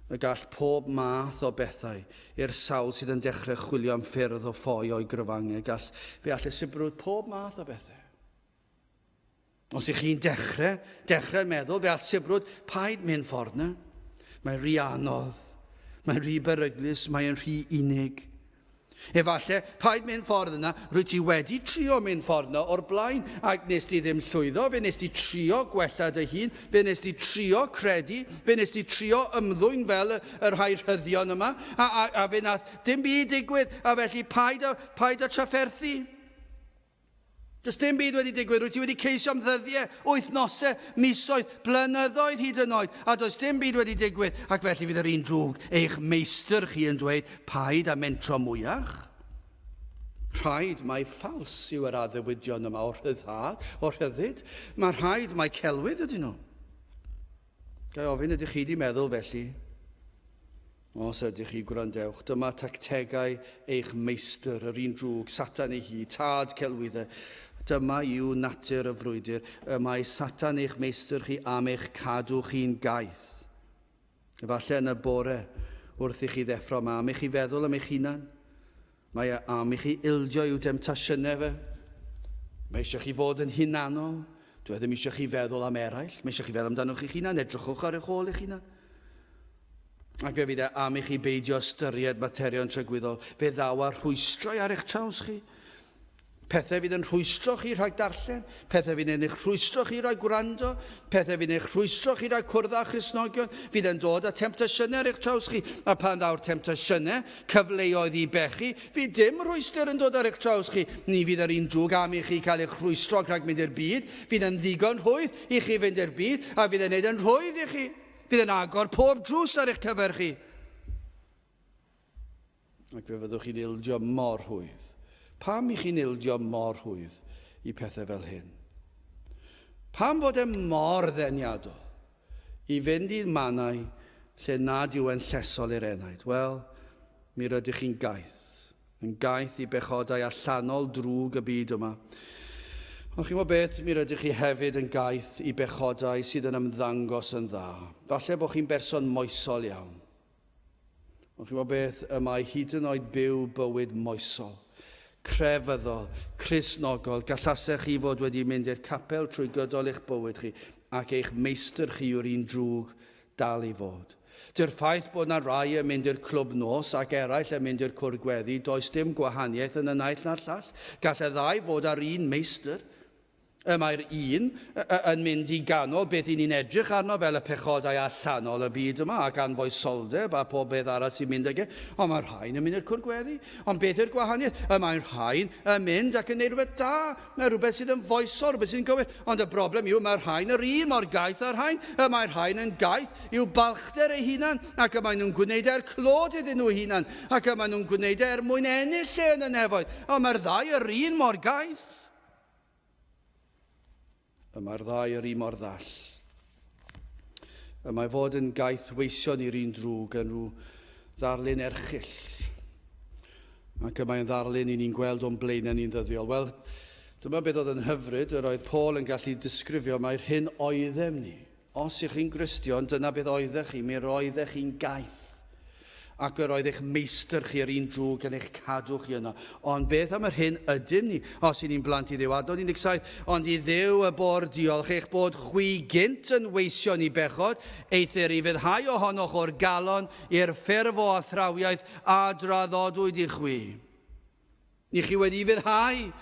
Y gall pob math o bethau i'r sawl sydd yn dechrau chwilio am ffyrdd o ffoi o'i gryfangau, gall, fe all y sibrwd pob math o bethau. Os ych chi'n dechrau, dechrau meddwl, fe all sibrwd, paid mynd ffordd na. Mae'n rhy anodd, mae'n rhy beryglus, mae'n rhy unig. Efallai, paid mynd ffordd yna, rwy ti wedi trio mynd ffordd yna o'r blaen, ac nes di ddim llwyddo, fe nes di trio gwella dy hun, fe nes di trio credu, fe nes di trio ymddwyn fel y, y rhai rhyddion yma, a, a, a fe nath dim byd digwydd, a felly paid â, paid â trafferthu. Does dim byd wedi digwydd, rwyt ti wedi ceisio am ddyddiau, wythnosau, misoedd, blynyddoedd hyd yn oed, a does dim byd wedi digwydd, ac felly fydd yr un drwg eich meistr chi yn dweud, paid â mentro mwyach. Rhaid mai ffals yw yr addewidion yma o rhyddhad, o rhyddid. Mae rhaid mai celwydd ydyn nhw. Ga i ofyn, ydych chi wedi meddwl felly? Os ydych chi, gwrandewch, dyma tactegau eich meistr, yr un drwg, Satan ei hun, tad celwyddau. Dyma yw natur y frwydr. Y mae Satan eich meistr chi am eich cadw chi'n gaeth. Efallai yn y bore, wrth i chi ddeffro. Mae am i chi feddwl am eich hunan. Mae e am i chi ildio i'w demtasiynau fe. Mae eisiau chi fod yn hunanol. Dwi e ddim eisiau chi feddwl am eraill. Mae eisiau chi feddwl amdanoch chi'ch hunan. Edrychwch ar eich ôl eich hunan. Ac fe fydd e am i chi beidio ystyried materion tragwyddol. Fe ddaw â rhwystrau ar eich traws chi. Pethau fydd yn rhwystro chi rhag darllen, pethau fydd yn eich rhwystro chi rhag gwrando, pethau fydd yn eich rhwystro chi rhag cwrdd â Christnogion, fydd yn dod â temtasiynau ar eich traws chi, a pan ddaw'r temtasiynau, cyfleoedd i bechu, fydd dim rhwystr yn dod ar eich traws chi. Ni fydd yr un drwg am i chi cael eich rhwystro rhag mynd i'r byd, fydd yn ddigon rhwydd i chi fynd i'r byd, a fydd yn neud yn rhwydd i chi. Fydd yn agor pob drws ar eich cyfer chi. Ac fe fyddwch chi'n ildio mor rhwydd. Pam i chi'n ildio mor rhwydd i pethau fel hyn? Pam fod e mor ddeniadol i fynd i mannau lle nad yw e'n llesol i'r enaid? Wel, mi rydych chi'n gaeth. Yn gaeth i bechodau allanol drwg y byd yma. Ond chi'n gwybod beth, mi rydych chi hefyd yn gaeth i bechodau sydd yn ymddangos yn dda. Falle bod chi'n berson moesol iawn. Ond chi'n gwybod beth, y mae hyd yn oed byw bywyd moesol, crefyddol, Cristnogol, gallasech chi fod wedi mynd i'r capel trwy gydol eich bywyd chi, ac eich meistr chi yw'r un drwg dal i fod. Dyw'r ffaith bod na rai yn mynd i'r clwb nos ac eraill yn mynd i'r cwrdd gweddi, does dim gwahaniaeth yn y naill na'r llall. Gall y ddau fod ar un meistr. Y mae'r un yn mynd i ganol beth i ni'n edrych arno fel y pechodau allanol y byd yma ac anfoesoldeb a pob beth arall sy'n mynd ag e, ond mae'r rhain yn mynd i'r cwr gweddi. Ond beth yw'r gwahaniaeth? Y mae'r rhain yn mynd ac yn neud rhywbeth da, mae rhywbeth sydd yn foesol, rhywbeth sydd yn gywir. Ond y broblem yw mae'r rhain yr un mor gaeth â'r rhain. Y mae'r rhain yn gaeth i'w balchder eu hunan ac y maen nhw'n gwneud er clod iddyn nhw hunan ac y maen nhw'n gwneud e er mwyn ennill lle yn y nefoedd. Ond mae'r ddau yr un mor gaeth. Y mae'r ddau yr un mor ddall. Y mae fod yn gaeth weision i'r un drwg yn rhyw ddarlun erchyll. Ac y mae'n ddarlun i ni'n gweld o'n blaenau ni'n ddyddiol. Wel, dyma beth oedd yn hyfryd, yr oedd Paul yn gallu disgrifio mai'r hyn oeddem ni. Os ych chi'n Gristion, dyna beth oeddech chi, mi roeddech chi'n gaeth. Ac yr oedd eich meistr chi yr un drwg yn eich cadw chi yno. Ond beth am yr hyn ydym ni, os i ni'n blant i Dduw? Adnod 17, ond i Dduw y bo'r diolch eich bod chwi gynt yn weision i bechod, eithr i fyddhau ohonoch o'r galon i'r ffurf o athrawiaeth a draddodwyd i chwi. Ni chi wedi fyddhau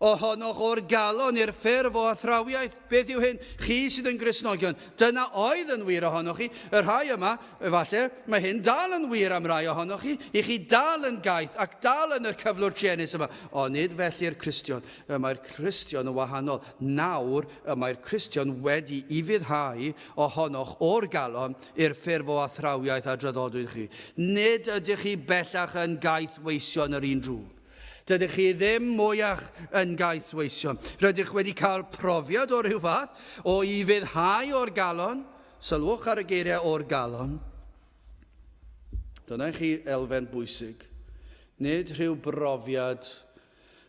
ohonoch o'r galon i'r ffurf o athrawiaeth. Beth yw hyn? Chi sydd yn Gristnogion. Dyna oedd yn wir ohonoch chi. Y rhai yma, efallai, mae hyn dal yn wir am rai ohonoch chi. I chi dal yn gaeth ac dal yn y cyflwr truenus yma. Ond nid felly'r Cristion. Y mae'r Cristion yn wahanol. Nawr, y mae'r Cristion wedi i fyddhau ohonoch o'r galon i'r ffurf o athrawiaeth a draddodwyd chi. Nid ydych chi bellach yn gaethweision yr un drwg. Dydych chi ddim mwyach yn gaethweision. Rydych wedi cael profiad o ryw fath o ufuddhau o'r galon. Sylwch ar y geiriau o'r galon. Dyna i chi elfen bwysig. Nid rhyw brofiad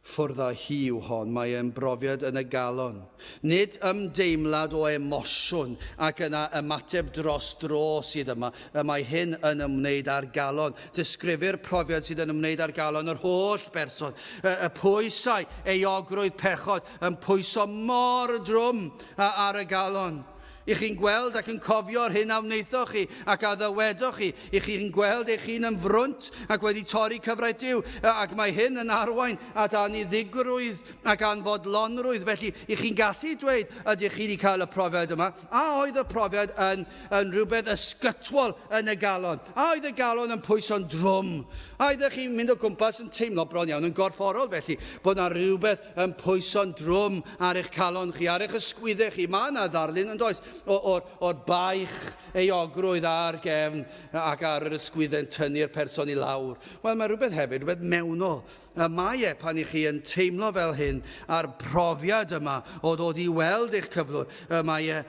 Ffwrdd â hi yw hon, mae e'n brofiad yn y galon. Nid ymdeimlad o emosiwn ac yna ymateb dros dro sydd yma, y mae hyn yn ymwneud â'r galon. Disgrifir profiad sydd yn ymwneud â'r galon yr holl berson. Y, y pwysau, euogrwydd pechod yn pwyso mor drwm ar y galon. I chi'n gweld ac yn cofio'r hyn a wnaethoch chi ac a ddywedoch chi. I chi'n gweld eich hun yn frwnt ac wedi torri cyfraith Duw. Ac mae hyn yn arwain at aniddigrwydd ac anfodlonrwydd. Felly, i chi'n gallu dweud, ydych chi wedi cael y profiad yma? A oedd y profiad yn, yn rhywbeth ysgytwol yn y galon? A oedd y galon yn pwyso'n drwm? A oeddech chi'n mynd o gwmpas yn teimlo bron iawn yn gorfforol felly, bod yna rhywbeth yn pwyso'n drwm ar eich calon chi, ar eich ysgwyddau chi. Mae yna ddarlun yn does o'r, or baich euogrwydd ar gefn ac ar yr ysgwyddau'n tynnu'r person i lawr. Wel, mae rhywbeth hefyd, rhywbeth mewnol. Y mae e pan i chi yn teimlo fel hyn a'r profiad yma o ddod i weld eich cyflwr, y mae e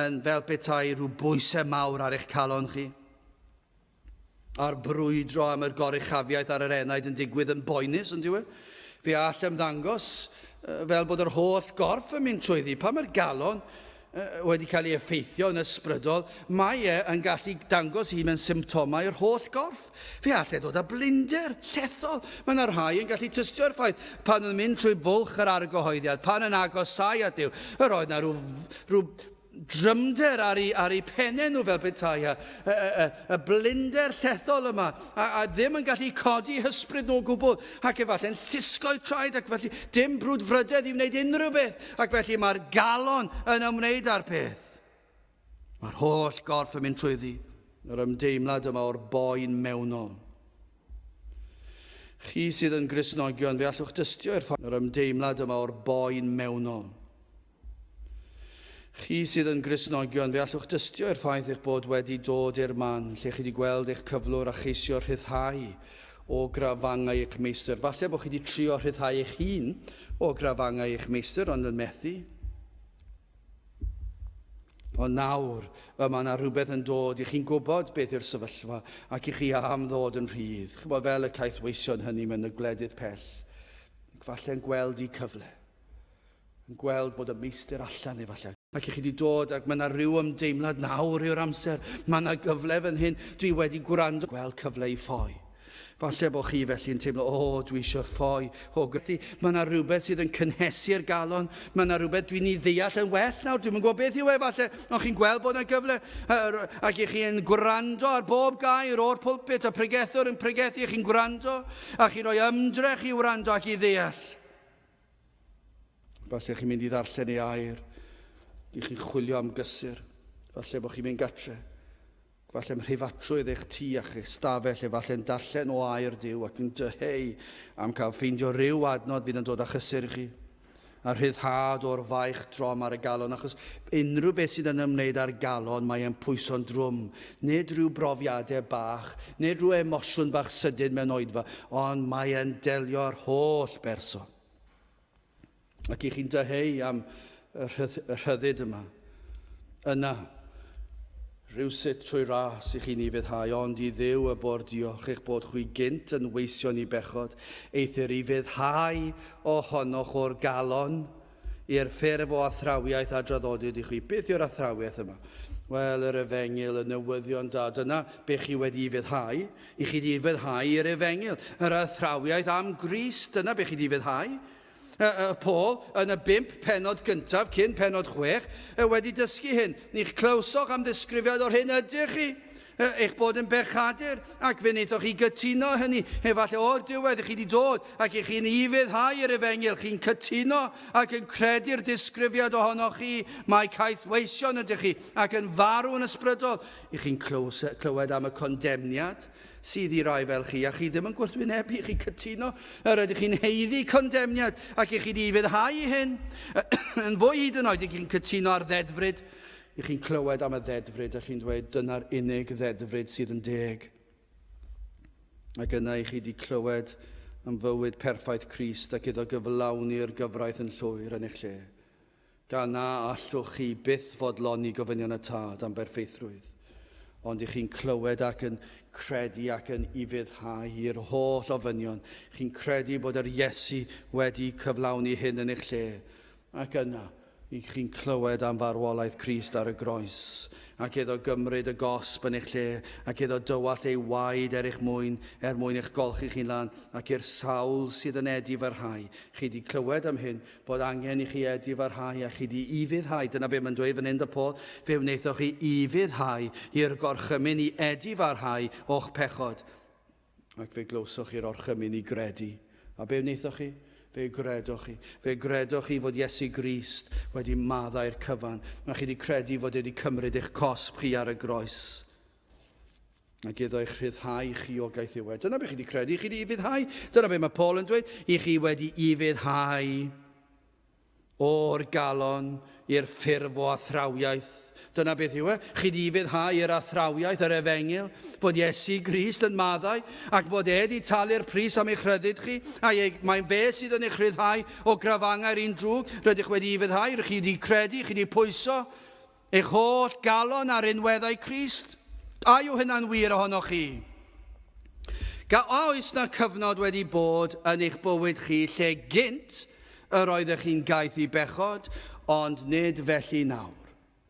yn fel petai rhyw bwysau mawr ar eich calon chi. A'r brwydro am yr goruchafiaeth ar yr enaid yn digwydd yn boenus, yn dyw e? Fe all ymddangos fel bod yr holl gorff yn mynd trwyddi. Pan mae'r galon wedi cael ei effeithio yn ysbrydol, mae e yn gallu dangos i mewn symptomau yr holl gorff. Fe all e dod â blinder llethol. Mae yna rhai yn gallu tystio'r ffaith pan yn mynd trwy fwlch yr argyhoeddiad, pan yn agosau at Dduw, yr oedd yna rhyw, rhyw drymder ar eu, ar eu pennau nhw fel petai, a, y, y, y blinder llethol yma, a, a ddim yn gallu codi hysbryd nhw o gwbl, ac efallai'n llusgo'u traed, ac felly dim brwdfrydedd i wneud unrhyw beth, ac felly mae'r galon yn ymwneud â'r peth. Mae'r holl gorff yn mynd trwyddi, yr ymdeimlad yma o'r boen mewnol. Chi sydd yn Gristnogion, fe allwch dystio i'r ffaith yr ymdeimlad yma o'r boen mewnol. Chi sydd yn Gristnogion, fe allwch dystio i'r ffaith eich bod wedi dod i'r man lle chi wedi gweld eich cyflwr a cheisio rhyddhau o grafangau eich meistr. Falle bod chi wedi trio rhyddhau eich hun o grafangau eich meistr, ond yn methu. Ond nawr, y mae yna rhywbeth yn dod, i chi'n gwybod beth yw'r sefyllfa, ac i chi am ddod yn rhydd. Chybod fel y caethweision hynny mewn y gwledydd pell, ac falle'n gweld eu cyfle. Yn gweld bod y meistr allan efallai. Ac i chi wedi dod ac mae yna rhyw ymdeimlad nawr yw'r amser. Mae yna gyfle fan hyn. Dwi wedi gwrando. Gweld cyfle i ffoi. Falle bod chi felly yn teimlo, o, oh, dwi eisiau ffoi. O, gyda. Mae yna rhywbeth sydd yn cynhesu'r galon. Mae yna rhywbeth dwi'n ei ddeall yn well nawr. Dwi'm yn gwybod beth yw e falle. Ond chi'n gweld bod yna gyfle. Ac i chi'n gwrando ar bob gair o'r pulpit. Y pregethwr yn pregethu, chi'n gwrando. A chi'n rhoi ymdrech i wrando ac i ddeall. Falle chi'n mynd i ddarllen ei air. Dych chi'n chwilio am gysur. Falle bod chi'n mynd gatre. Falle mhreifatrwydd eich tŷ a'ch eich stafell, efallai'n darllen o air Duw ac yn dyheu am cael ffeindio rhyw adnod fydd yn dod â chysur i chi. A rhyddhad o'r faich drom ar y galon, achos unrhyw beth sydd yn ymwneud â'r galon, mae e'n pwyso'n drwm. Nid rhyw brofiadau bach, nid rhyw emosiwn bach sydyn mewn oedfa, ond mae e'n delio â'r holl berson. Ac i chi'n dyheu am y rhyddid yma. Yna, rhywsut trwy ras i chi'n ufuddhau, ond i Dduw y bo'r diolch eich bod chwi gynt yn weision i bechod, eithr ufuddhau ohonoch o'r galon i'r ffurf o athrawiaeth a draddodid i chwi. Beth yw'r athrawiaeth yma? Wel, yr efengyl, y newyddion da, dyna be chi wedi ufuddhau. I chi wedi ufuddhau i'r efengyl. Yr athrawiaeth am Grist, dyna be chi wedi ufuddhau. Paul, yn y bump pennod gyntaf, cyn pennod 6, wedi dysgu hyn. Ni'ch clywsoch am ddisgrifiad o'r hyn ydych chi, eich bod yn bechadur, ac fe wnaethoch chi gytuno hynny. Efallai o'r diwedd i chi wedi dod ac i chi'n ufuddhau i'r efengyl, chi'n cytuno ac yn credu'r disgrifiad ohonoch chi, mae caethweision ydych chi, ac yn farw yn ysbrydol. I chi'n clywed am y condemniad sydd i rai fel chi, a chi ddim yn gwrthwynebu, chi'n cytuno, yr ydych chi'n haeddu condemniad, ac i chi wedi ufuddhau i hyn. Yn fwy hyd yn oed, i chi'n cytuno ar ddedfryd, i chi'n clywed am y ddedfryd, a chi'n dweud, dyna'r unig ddedfryd sydd yn deg. Ac yna i chi wedi clywed am fywyd perffaith Crist ac iddo gyflawni'r gyfraith yn llwyr yn eich lle. Gan na allwch chi byth fodloni gofynion y Tad am berffeithrwydd, ond i chi'n clywed ac yn credu ac yn ufuddhau i'r holl ofynion, chi'n credu bod yr Iesu wedi cyflawni hyn yn eich lle, ac yna, i chi'n clywed am farwolaeth Crist ar y groes, ac iddo gymryd y gosb yn eich lle, ac iddo dywallt ei waed er eich mwyn, er mwyn eich golchi chi'n lân, ac i'r sawl sydd yn edifarhau. Chi 'di clywed am hyn, bod angen i chi edifarhau a chi 'di ufuddhau. Dyna be mae'n dweud fan hyn, dy Paul. Fe wnaethoch chi ufuddhau i'r gorchymyn i edifarhau o'ch pechod. Ac fe glywsoch chi'r orchymyn i gredu. A be wnaethoch chi? Fe gredoch chi. Fe gredoch chi fod Iesu Grist wedi maddau'r cyfan. Mae chi wedi credu fod e wedi cymryd eich cosb chi ar y groes. Ac iddo eich rhyddhau chi o gaethiwed. Dyna be chi wedi credu, chi wedi ufuddhau. Dyna be mae Paul yn dweud, i chi wedi ufuddhau o'r galon i'r ffurf o athrawiaeth. Dyna beth yw e. Chi wedi ufuddhau i'r athrawiaeth, yr efengyl, fod Iesu Grist yn maddau, ac bod e wedi talu'r pris am eich rhyddid chi, a mae'n fe sydd yn eich rhyddhau o grafangau'r un drwg. Rydych wedi ufuddhau, rydych chi wedi credu, chi wedi pwyso eich holl galon ar rinweddau Crist. A yw hynna'n wir ohonoch chi? Ga a oes na cyfnod wedi bod yn eich bywyd chi lle gynt yr oeddech chi'n gaeth i bechod, ond nid felly nawr?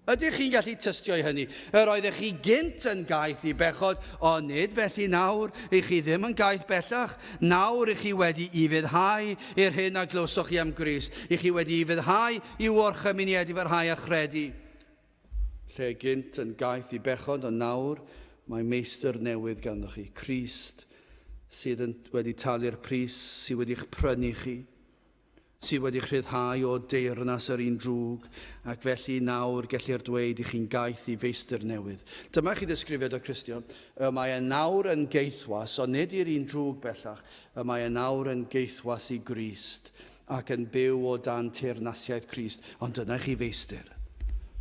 Ydych chi'n gallu tystio i hynny? Yr oeddech chi gynt yn gaeth i bechod, ond nid felly nawr. Ych chi ddim yn gaeth bellach. Nawr ych chi wedi ufuddhau i'r hyn a glywsoch chi am Grist. Ych chi wedi ufuddhau i'w orchymyn i edifarhau a chredu. Lle gynt yn gaeth i bechod, ond nawr mae meistr newydd ganddo chi, Crist, sydd yn, wedi talu'r pris sydd wedi'ch prynu chi, sydd wedi'ch rhyddhau o deyrnas yr un drwg, ac felly nawr gellir dweud i chi'n gaeth i feistr newydd. Dyma chi ddisgrifiad o Cristion. Y mae e nawr yn geithwas, ond nid i'r un drwg bellach. Y mae e nawr yn geithwas i Grist, ac yn byw o dan teyrnasiaeth Crist, ond dyna i chi feistr.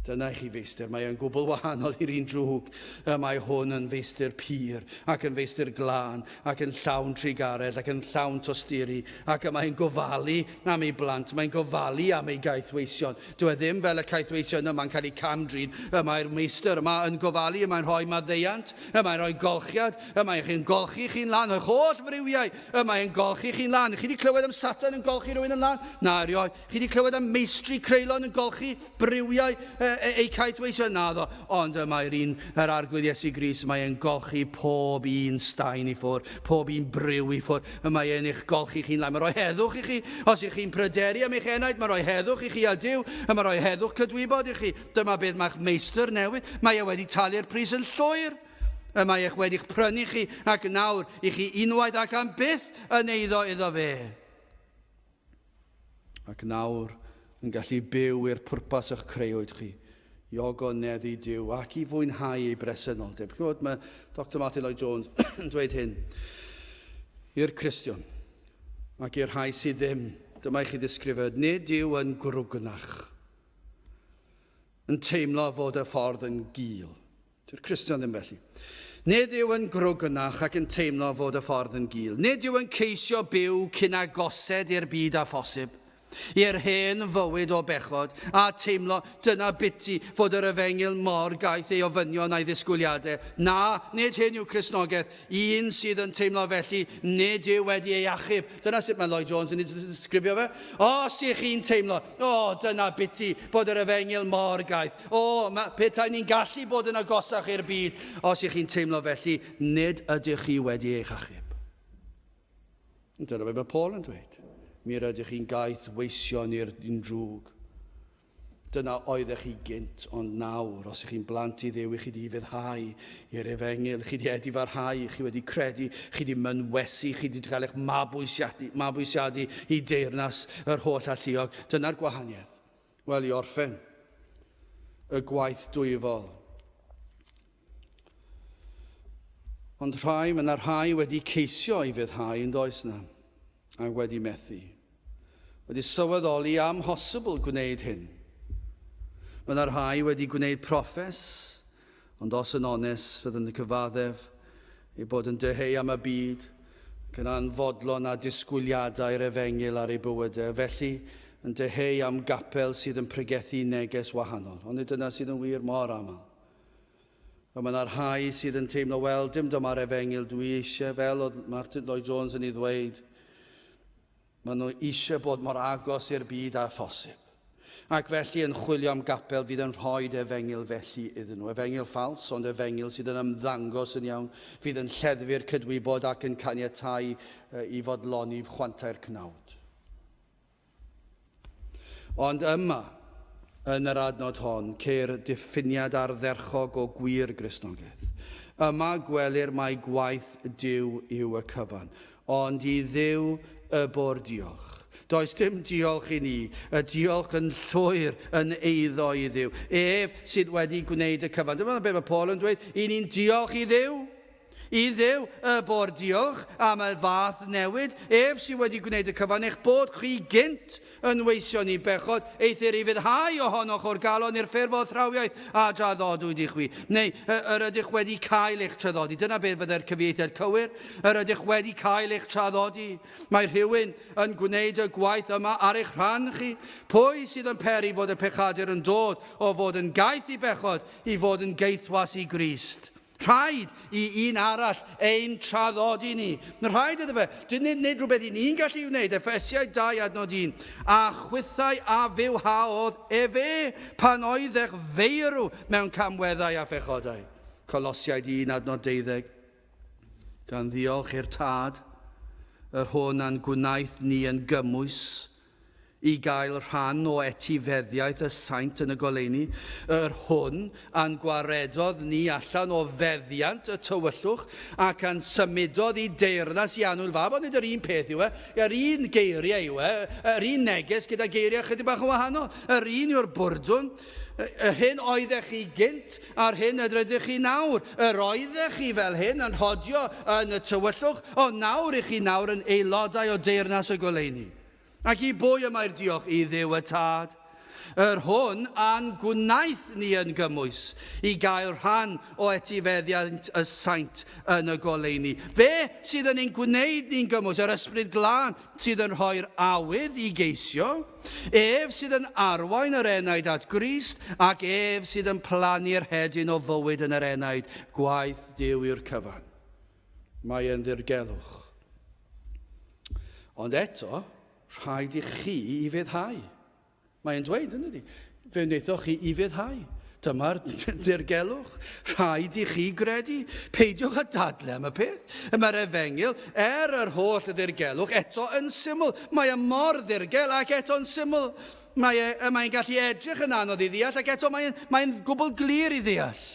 Dyna i chi feistr. Mae e'n gwbl wahanol i'r un drwg. Y mae hwn yn feistr pur, ac yn feistr glân, ac yn llawn trugaredd, ac yn llawn tosturi, ac y mae'n gofalu am ei blant, mae'n gofalu am ei gaethweision. Dyw e ddim fel y caethweision yma'n cael eu cam-drin. Y mae'r meistr yma yn gofalu, y mae'n rhoi maddeuant, y mae'n rhoi golchiad, y mae'n chi'n golchi chi'n lan, eich holl friwiau, Y mae e'n golchi chi'n lân. Chi wedi clywed am Satan yn golchi rhywun yn lân? Na, erioed. Chi wedi clywed am meistri creulon yn golchi briwiau e, e, eu caethweisio? Naddo. Ond y mae'r un, yr Arglwydd Iesu Grist, mae e'n golchi pob un staen i ffwrdd, pob un briw i ffwrdd. Y mae e'n eich golchi chi'n lân. Mae'n rhoi heddwch i chi. Os ych chi'n pryderu am eich enaid, mae'n rhoi heddwch i chi a Duw. Y mae'n rhoi heddwch cydwybod i chi. Dyma beth mae'ch meistr newydd. Mae e wedi talu'r pris yn llwyr. Y mae eich wedi'ch prynu chi, ac nawr i chi unwaith ac am byth yn eiddo iddo fe. Ac nawr yn gallu byw i'r pwrpas y'ch creuwyd chi, i ogoneddu Duw ac i fwynhau ei bresenoldeb. Chymod, mae Dr Martin Lloyd Jones yn dweud hyn i'r Cristion ac i'r rhai sydd ddim. Dyma i chi ddisgrifio, nid yw yn grwgnach, yn teimlo fod y ffordd yn gul. Dyw'r Cristion ddim felly. Nid yw yn grwgnach ac yn teimlo fod y ffordd yn gul. Nid yw yn ceisio byw cyn agosed i'r byd â phosib, i'r hen fywyd o bechod, a teimlo dyna biti fod yr efengyl mor gaeth ei ofynion a'i ddisgwyliadau. Na, nid hyn yw Cristnogaeth. Un sydd yn teimlo felly, nid yw wedi ei achub. Dyna sut mae Lloyd Jones yn disgrifio fe. Os ych chi'n teimlo, o, oh, dyna biti bod yr efengyl mor gaeth. O, oh, petai ni'n gallu bod yn agosach i'r byd. Os ych chi'n teimlo felly, nid ydych chi wedi eich achub. Dyna beth mae Paul yn dweud. Mi rydych chi'n gaeth weision i'r un drwg. Dyna oeddech chi gynt, ond nawr, os ych chi'n blant i Dduw, i chi 'di ufuddhau i'r efengyl, chi 'di edifarhau, chi wedi credu, chi 'di mynwesu, chi 'di cael eich mabwysiadu, mabwysiadu i deyrnas yr holl alluog. Dyna'r gwahaniaeth. Wel, i orffen, y gwaith dwyfol. Ond rhai, mae yna rhai wedi ceisio i fyddhau, yn does na, ac wedi methu. Wedi sylweddoli amhosibl gwneud hyn. Mae yna rhai wedi gwneud proffes, ond os yn onest, fyddwn yn cyfaddef eu bod yn dyheu am y byd ac yn anfodlon â disgwyliadau'r efengyl ar eu bywydau, felly yn dyheu am gapel sydd yn pregethu neges wahanol. Ond nid dyna sydd yn wir mor aml. A mae yna rhai sydd yn teimlo, wel, dim dyma'r efengyl dwi eisiau, fel oedd Martin Lloyd Jones yn ei ddweud. Maen nhw eisiau bod mor agos i'r byd â phosib. Ac felly yn chwilio am gapel fydd yn rhoi efengyl felly iddyn nhw. Efengyl ffals, ond efengyl sydd yn ymddangos yn iawn, fydd yn lleddfu'r cydwybod ac yn caniatáu i fodloni chwantau'r cnawd. Ond yma, yn yr adnod hon, ceir diffiniad ardderchog o gwir Gristnogaeth. Yma gwelir mai gwaith Duw yw y cyfan. Ond i Dduw y bo'r diolch. Does dim diolch i ni, y diolch yn llwyr yn eiddo i Dduw. Ef sydd wedi gwneud y cyfan. Dyma beth mae Paul yn dweud, i ni'n diolch i Dduw. I Dduw y bo'r diolch am y fath newid, ef sydd wedi gwneud y cyfan, eich bod chi gynt yn weision i bechod, eithr i fyddhau ohonoch o'r galon i'r ffurf o athrawiaeth a draddodwyd i chwi. Neu, yr ydych wedi cael eich traddodi. Dyna beth fyddai'r cyfieithiad cywir. Yr ydych wedi cael eich traddodi. Mae rhywun yn gwneud y gwaith yma ar eich rhan chi. Pwy sydd yn peri fod y pechadur yn dod o fod yn gaeth i bechod i fod yn gaethwas i Grist? Rhaid i un arall ein traddodi ni. Rhaid iddo fe. Dyn nid, nid rhywbeth i ni'n gallu wneud. Effesiaid 2 adnod 1. A chwithau a fywhaodd efe pan oeddech feirw mewn camweddau a phechodau. Colosiaid 1 adnod 12. Gan ddiolch i'r Tad, yr hwn a'n gwnaeth ni yn gymwys i gael rhan o etifeddiaeth y saint yn y goleuni, yr hwn a'n gwaredodd ni allan o feddiant y tywyllwch ac a'n symudodd i deyrnas i annwyl fab, ond nid yr un peth yw e, yr un geiriau yw e, yr un neges gyda geiriau chydig bach yn wahanol, yr un yw'r bwrdwn, y hyn oeddech chi gynt a'r hyn yr ydych chi nawr. Yr oeddech chi fel hyn yn rhodio yn y tywyllwch, ond nawr i chi nawr yn aelodau o deyrnas y goleuni. Ac i bwy y mae'r diolch? I Dduw y Tad, yr hwn a'n gwnaeth ni yn gymwys i gael rhan o etifeddiant y saint yn y goleuni. Fe sydd yn ein gwneud ni'n gymwys, yr Ysbryd Glân sydd yn rhoi'r awydd i geisio, ef sydd yn arwain yr enaid at Grist, ac ef sydd yn plannu'r hedyn o fywyd yn yr enaid, gwaith Duw yw'r cyfan. Mae e'n ddirgelwch. Ond eto, rhaid i chi ufuddhau. Mae e'n dweud, yn dydi? Fe wnaethoch chi ufuddhau. Dyma'r dirgelwch. Rhaid i chi gredu. Peidiwch â dadle am y peth. Mae'r efengyl, er yr holl ddirgelwch, eto yn syml. Mae e mor ddirgel ac eto'n syml. Mae e, mae'n gallu edrych yn anodd i ddeall ac eto mae'n mae gwbl glir i ddeall.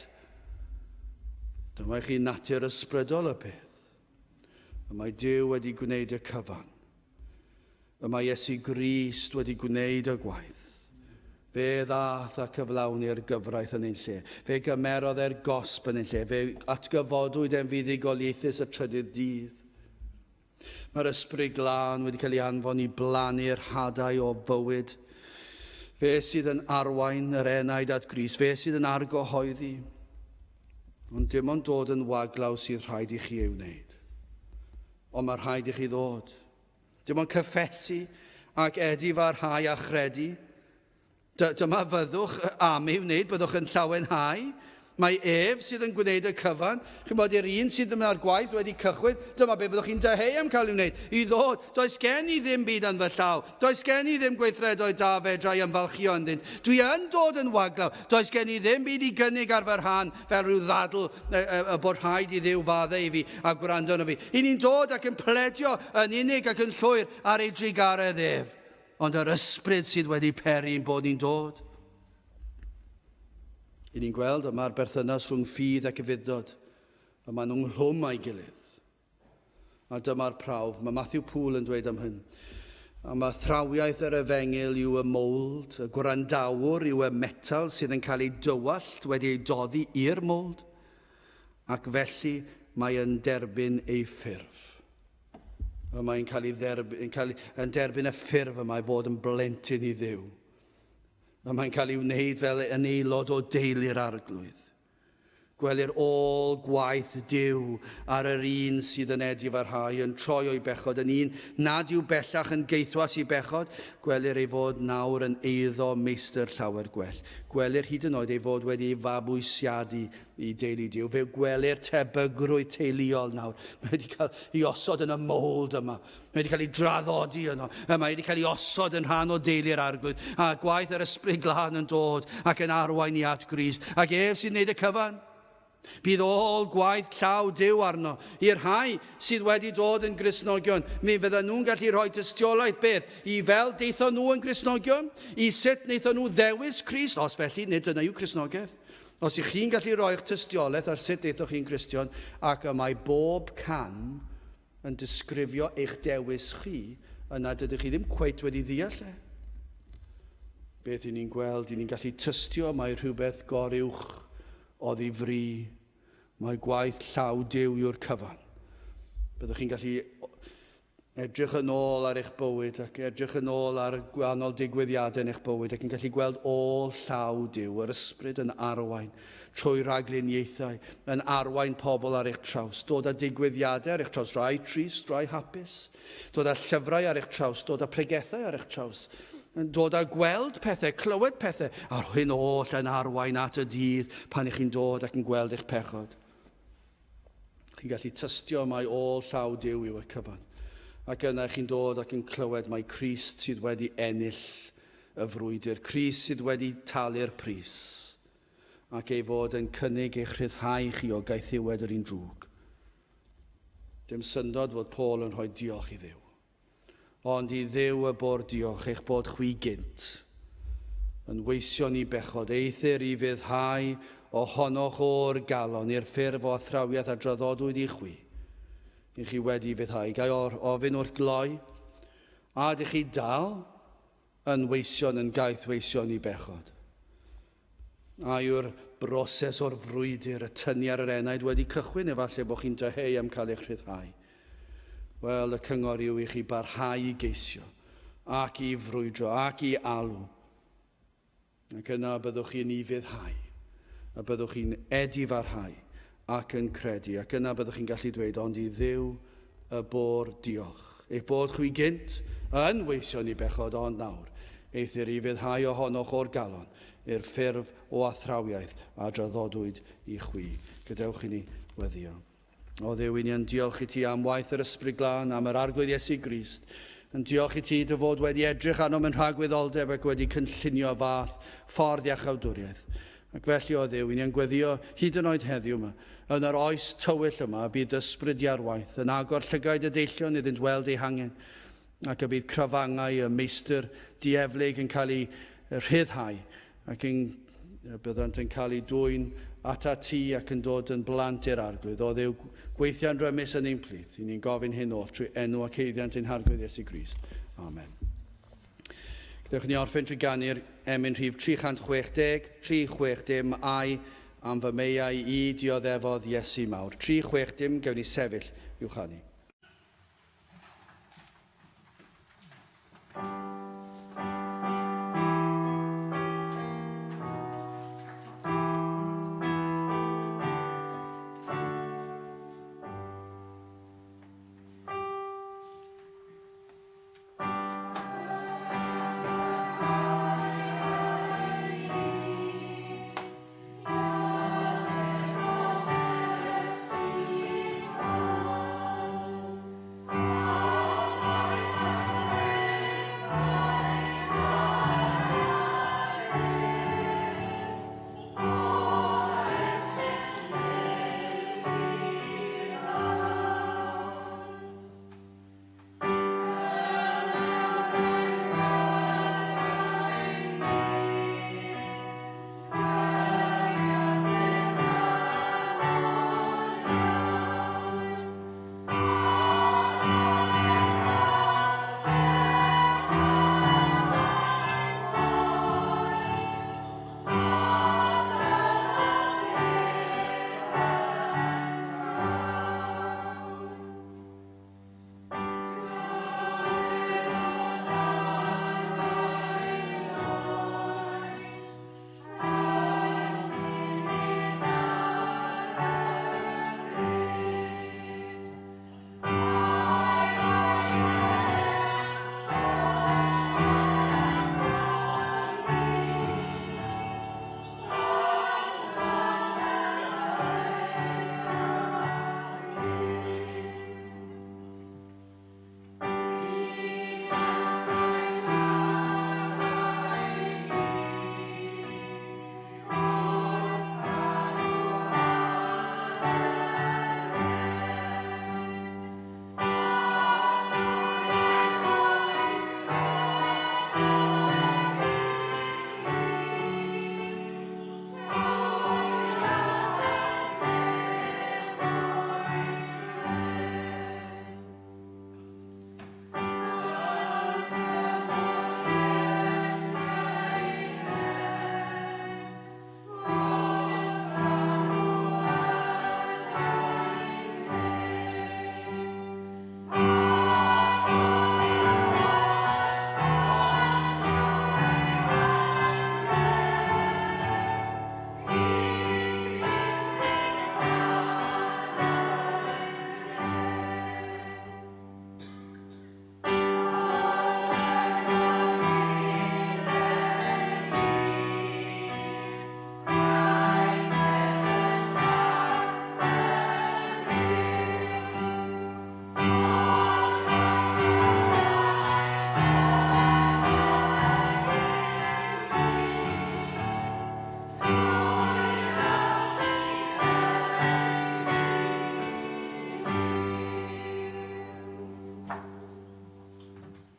Dyma i chi natur ysbrydol y peth. Y mae Duw wedi gwneud y cyfan. Y mae Iesu Grist wedi gwneud y gwaith. Fe ddaeth a cyflawni'r gyfraith yn ein lle. Fe gymerodd e'r gosb yn ein lle. Fe atgyfodwyd e'n fuddugoliaethus y trydydd dydd. Mae'r Ysbryd Glân wedi cael ei anfon i blannu'r hadau o fywyd. Fe sydd yn arwain yr enaid at Grist. Fe sydd yn argyhoeddi. Ond dim ond dod yn waglaw sydd rhaid i chi ei wneud. Ond mae rhaid i chi ddod. Dim ond cyffesu ac edifarhau a chredu. Dyma fyddwch am ei wneud, byddwch yn llawenhau. Mae ef sydd yn gwneud y cyfan. Chi'n bod i'r un sydd ddim ar gwaith wedi cychwyn, dyma be byddwch chi'n dyheu am cael ei wneud. I ddod, does gen i ddim byd yn fy llaw. Does gen i ddim gweithredoedd da fedra i ymfalchio ynddynt. Dwi yn dod yn waglaw. Does gen i ddim byd i gynnig ar fy rhan fel rhyw ddadl y, y, y bod rhaid i Dduw faddau i fi a gwrando arno fi. I ni'n dod ac yn pledio yn unig ac yn llwyr ar ei drugaredd ef. Ond yr ysbryd sydd wedi peri'n bod ni'n dod. I ni'n gweld yma'r berthynas rhwng ffydd ac ufudd-dod. Y maen nhw'n nghlwm â'i gilydd. A dyma'r prawf. Mae Matthew Poole yn dweud am hyn. Am athrawiaeth yr efengyl yw y mowld, y gwrandawr yw y metal sydd yn cael ei dywallt wedi ei doddi i'r mowld, ac felly mae yn derbyn ei ffurf. Y mae'n cael ei dderbyn, cael, yn derbyn y ffurf y mae fod yn blentyn i Dduw. Y mae'n cael ei wneud fel yn aelod o deulu'r arglwydd. Gwelir ôl gwaith Duw ar yr un sydd yn edifarhau, yn troi o'i bechod, yn un nad yw bellach yn gaethwas i bechod. Gwelir ei fod nawr yn eiddo meistr llawer gwell. Gwelir hyd yn oed ei fod wedi ei fabwysiadu i deulu Duw. Fe gwelir tebygrwydd teuluol nawr. Mae wedi cael ei osod yn y mowld yma. Mae wedi cael ei draddodi yno. Mae wedi cael ei osod yn rhan o deulu'r arglwydd. A gwaith yr ysbryd glân yn dod ac yn arwain ni at Grist. Ac ef sy'n gwneud y cyfan. Bydd ôl gwaith llaw Duw arno. I'r rhai sydd wedi dod yn Gristnogion, mi fyddan nhw'n gallu rhoi tystiolaeth beth? I fel deithon nhw yn Gristnogion? I sut wnaethon nhw ddewis Crist? Os felly, nid dyna yw Cristnogaeth. Os ych chi'n gallu rhoi'ch tystiolaeth ar sut deithoch chi'n Gristion, ac y mae bob cam yn disgrifio eich dewis chi, yna dydych chi ddim cweit wedi ddeall e. Beth i ni'n gweld, i ni'n gallu tystio mae rhywbeth goruwch oddi fri, mae gwaith llaw Duw yw'r cyfan. Byddwch chi'n gallu edrych yn ôl ar eich bywyd ac edrych yn ôl ar gwahanol digwyddiadau yn eich bywyd ac yn gallu gweld ôl llaw Duw, yr ysbryd yn arwain trwy ragluniaethau, yn arwain pobl ar eich traws, dod â digwyddiadau ar eich traws, rai trist, rai hapus, dod â llyfrau ar eich traws, dod â pregethau ar eich traws, dod â gweld pethau, clywed pethau, a'r hyn oll yn arwain at y dydd pan ych chi'n dod ac yn gweld eich pechod. Chi'n gallu tystio mai ôl llaw Duw yw y cyfan. Ac yna chi'n dod ac yn clywed mai Crist sydd wedi ennill y frwydr, Crist sydd wedi talu'r pris, ac ei fod yn cynnig eich rhyddhau chi o gaethiwed yr un drwg. Dim syndod fod Paul yn rhoi diolch i Dduw. Ond i Dduw y bo'r diolch eich bod chwi gynt yn weision i bechod, eithr i fyddhau ohonoch o'r galon i'r ffurf o athrawiaeth a draddodwyd i chwi, i chi wedi fyddhau. Ga i ofyn wrth gloi, a ydych chi dal yn weision yn gaethweision i bechod? A yw'r broses o'r frwydr, y tynnu ar yr enaid wedi cychwyn efallai bod chi'n dyheu am cael eich rhyddhau? Wel, y cyngor yw i chi barhau i geisio, ac i frwydro, ac i alw. Ac yna byddwch chi'n ufuddhau, a byddwch chi'n edifarhau ac yn credu, ac yna byddwch chi'n gallu dweud, ond i Dduw y bo'r diolch. Eich bod chwi gynt yn weision i bechod, ond nawr, eithr i fuddhau ohonoch o'r galon i'r ffurf o athrawiaeth a draddodwyd i chwi. Gadewch i ni weddio. O Dduw, i ni yn diolch i ti am waith yr Ysbryd Glân, am yr Arglwydd Iesu Grist. Yn diolch i ti dy fod wedi edrych arnom yn rhagwyddoldeb ac wedi cynllunio fath ffordd iachawdwriaeth. Ac felly, o Dduw, i ni yn gweddio hyd yn oed heddiw yma, yn yr oes tywyll yma, y bydd ysbryd di ar waith, yn agor llygaid y deillion iddynt weld eu hangen, ac y bydd crafangau y meistr dieflig yn cael eu rhyddhau, ac yn, byddant yn cael eu dwyn atat ti ac yn dod yn blant i'r Arglwydd. O Dduw, gweithiau'n rymus yn ein plith. I ni'n gofyn hyn oll trwy enw ac haeddiant ein Harglwydd Iesu Grist. Amen. Gadewch i ni orffen trwy ganu'r emyn rhif 360, 360, ai am fy meiau i dioddefodd Iesu mawr. 360, gewn ni sefyll i'w chanu.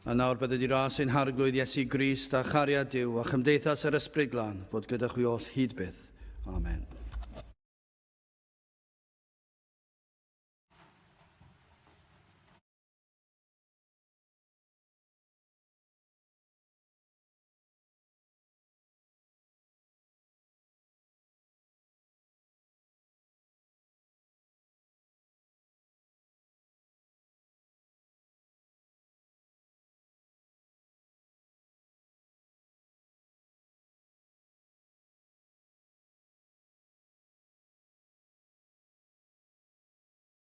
A nawr bydded i ras ein Harglwydd Iesu Grist a chariad Duw a chymdeithas yr Ysbryd Glân fod gyda chwi oll hyd byth.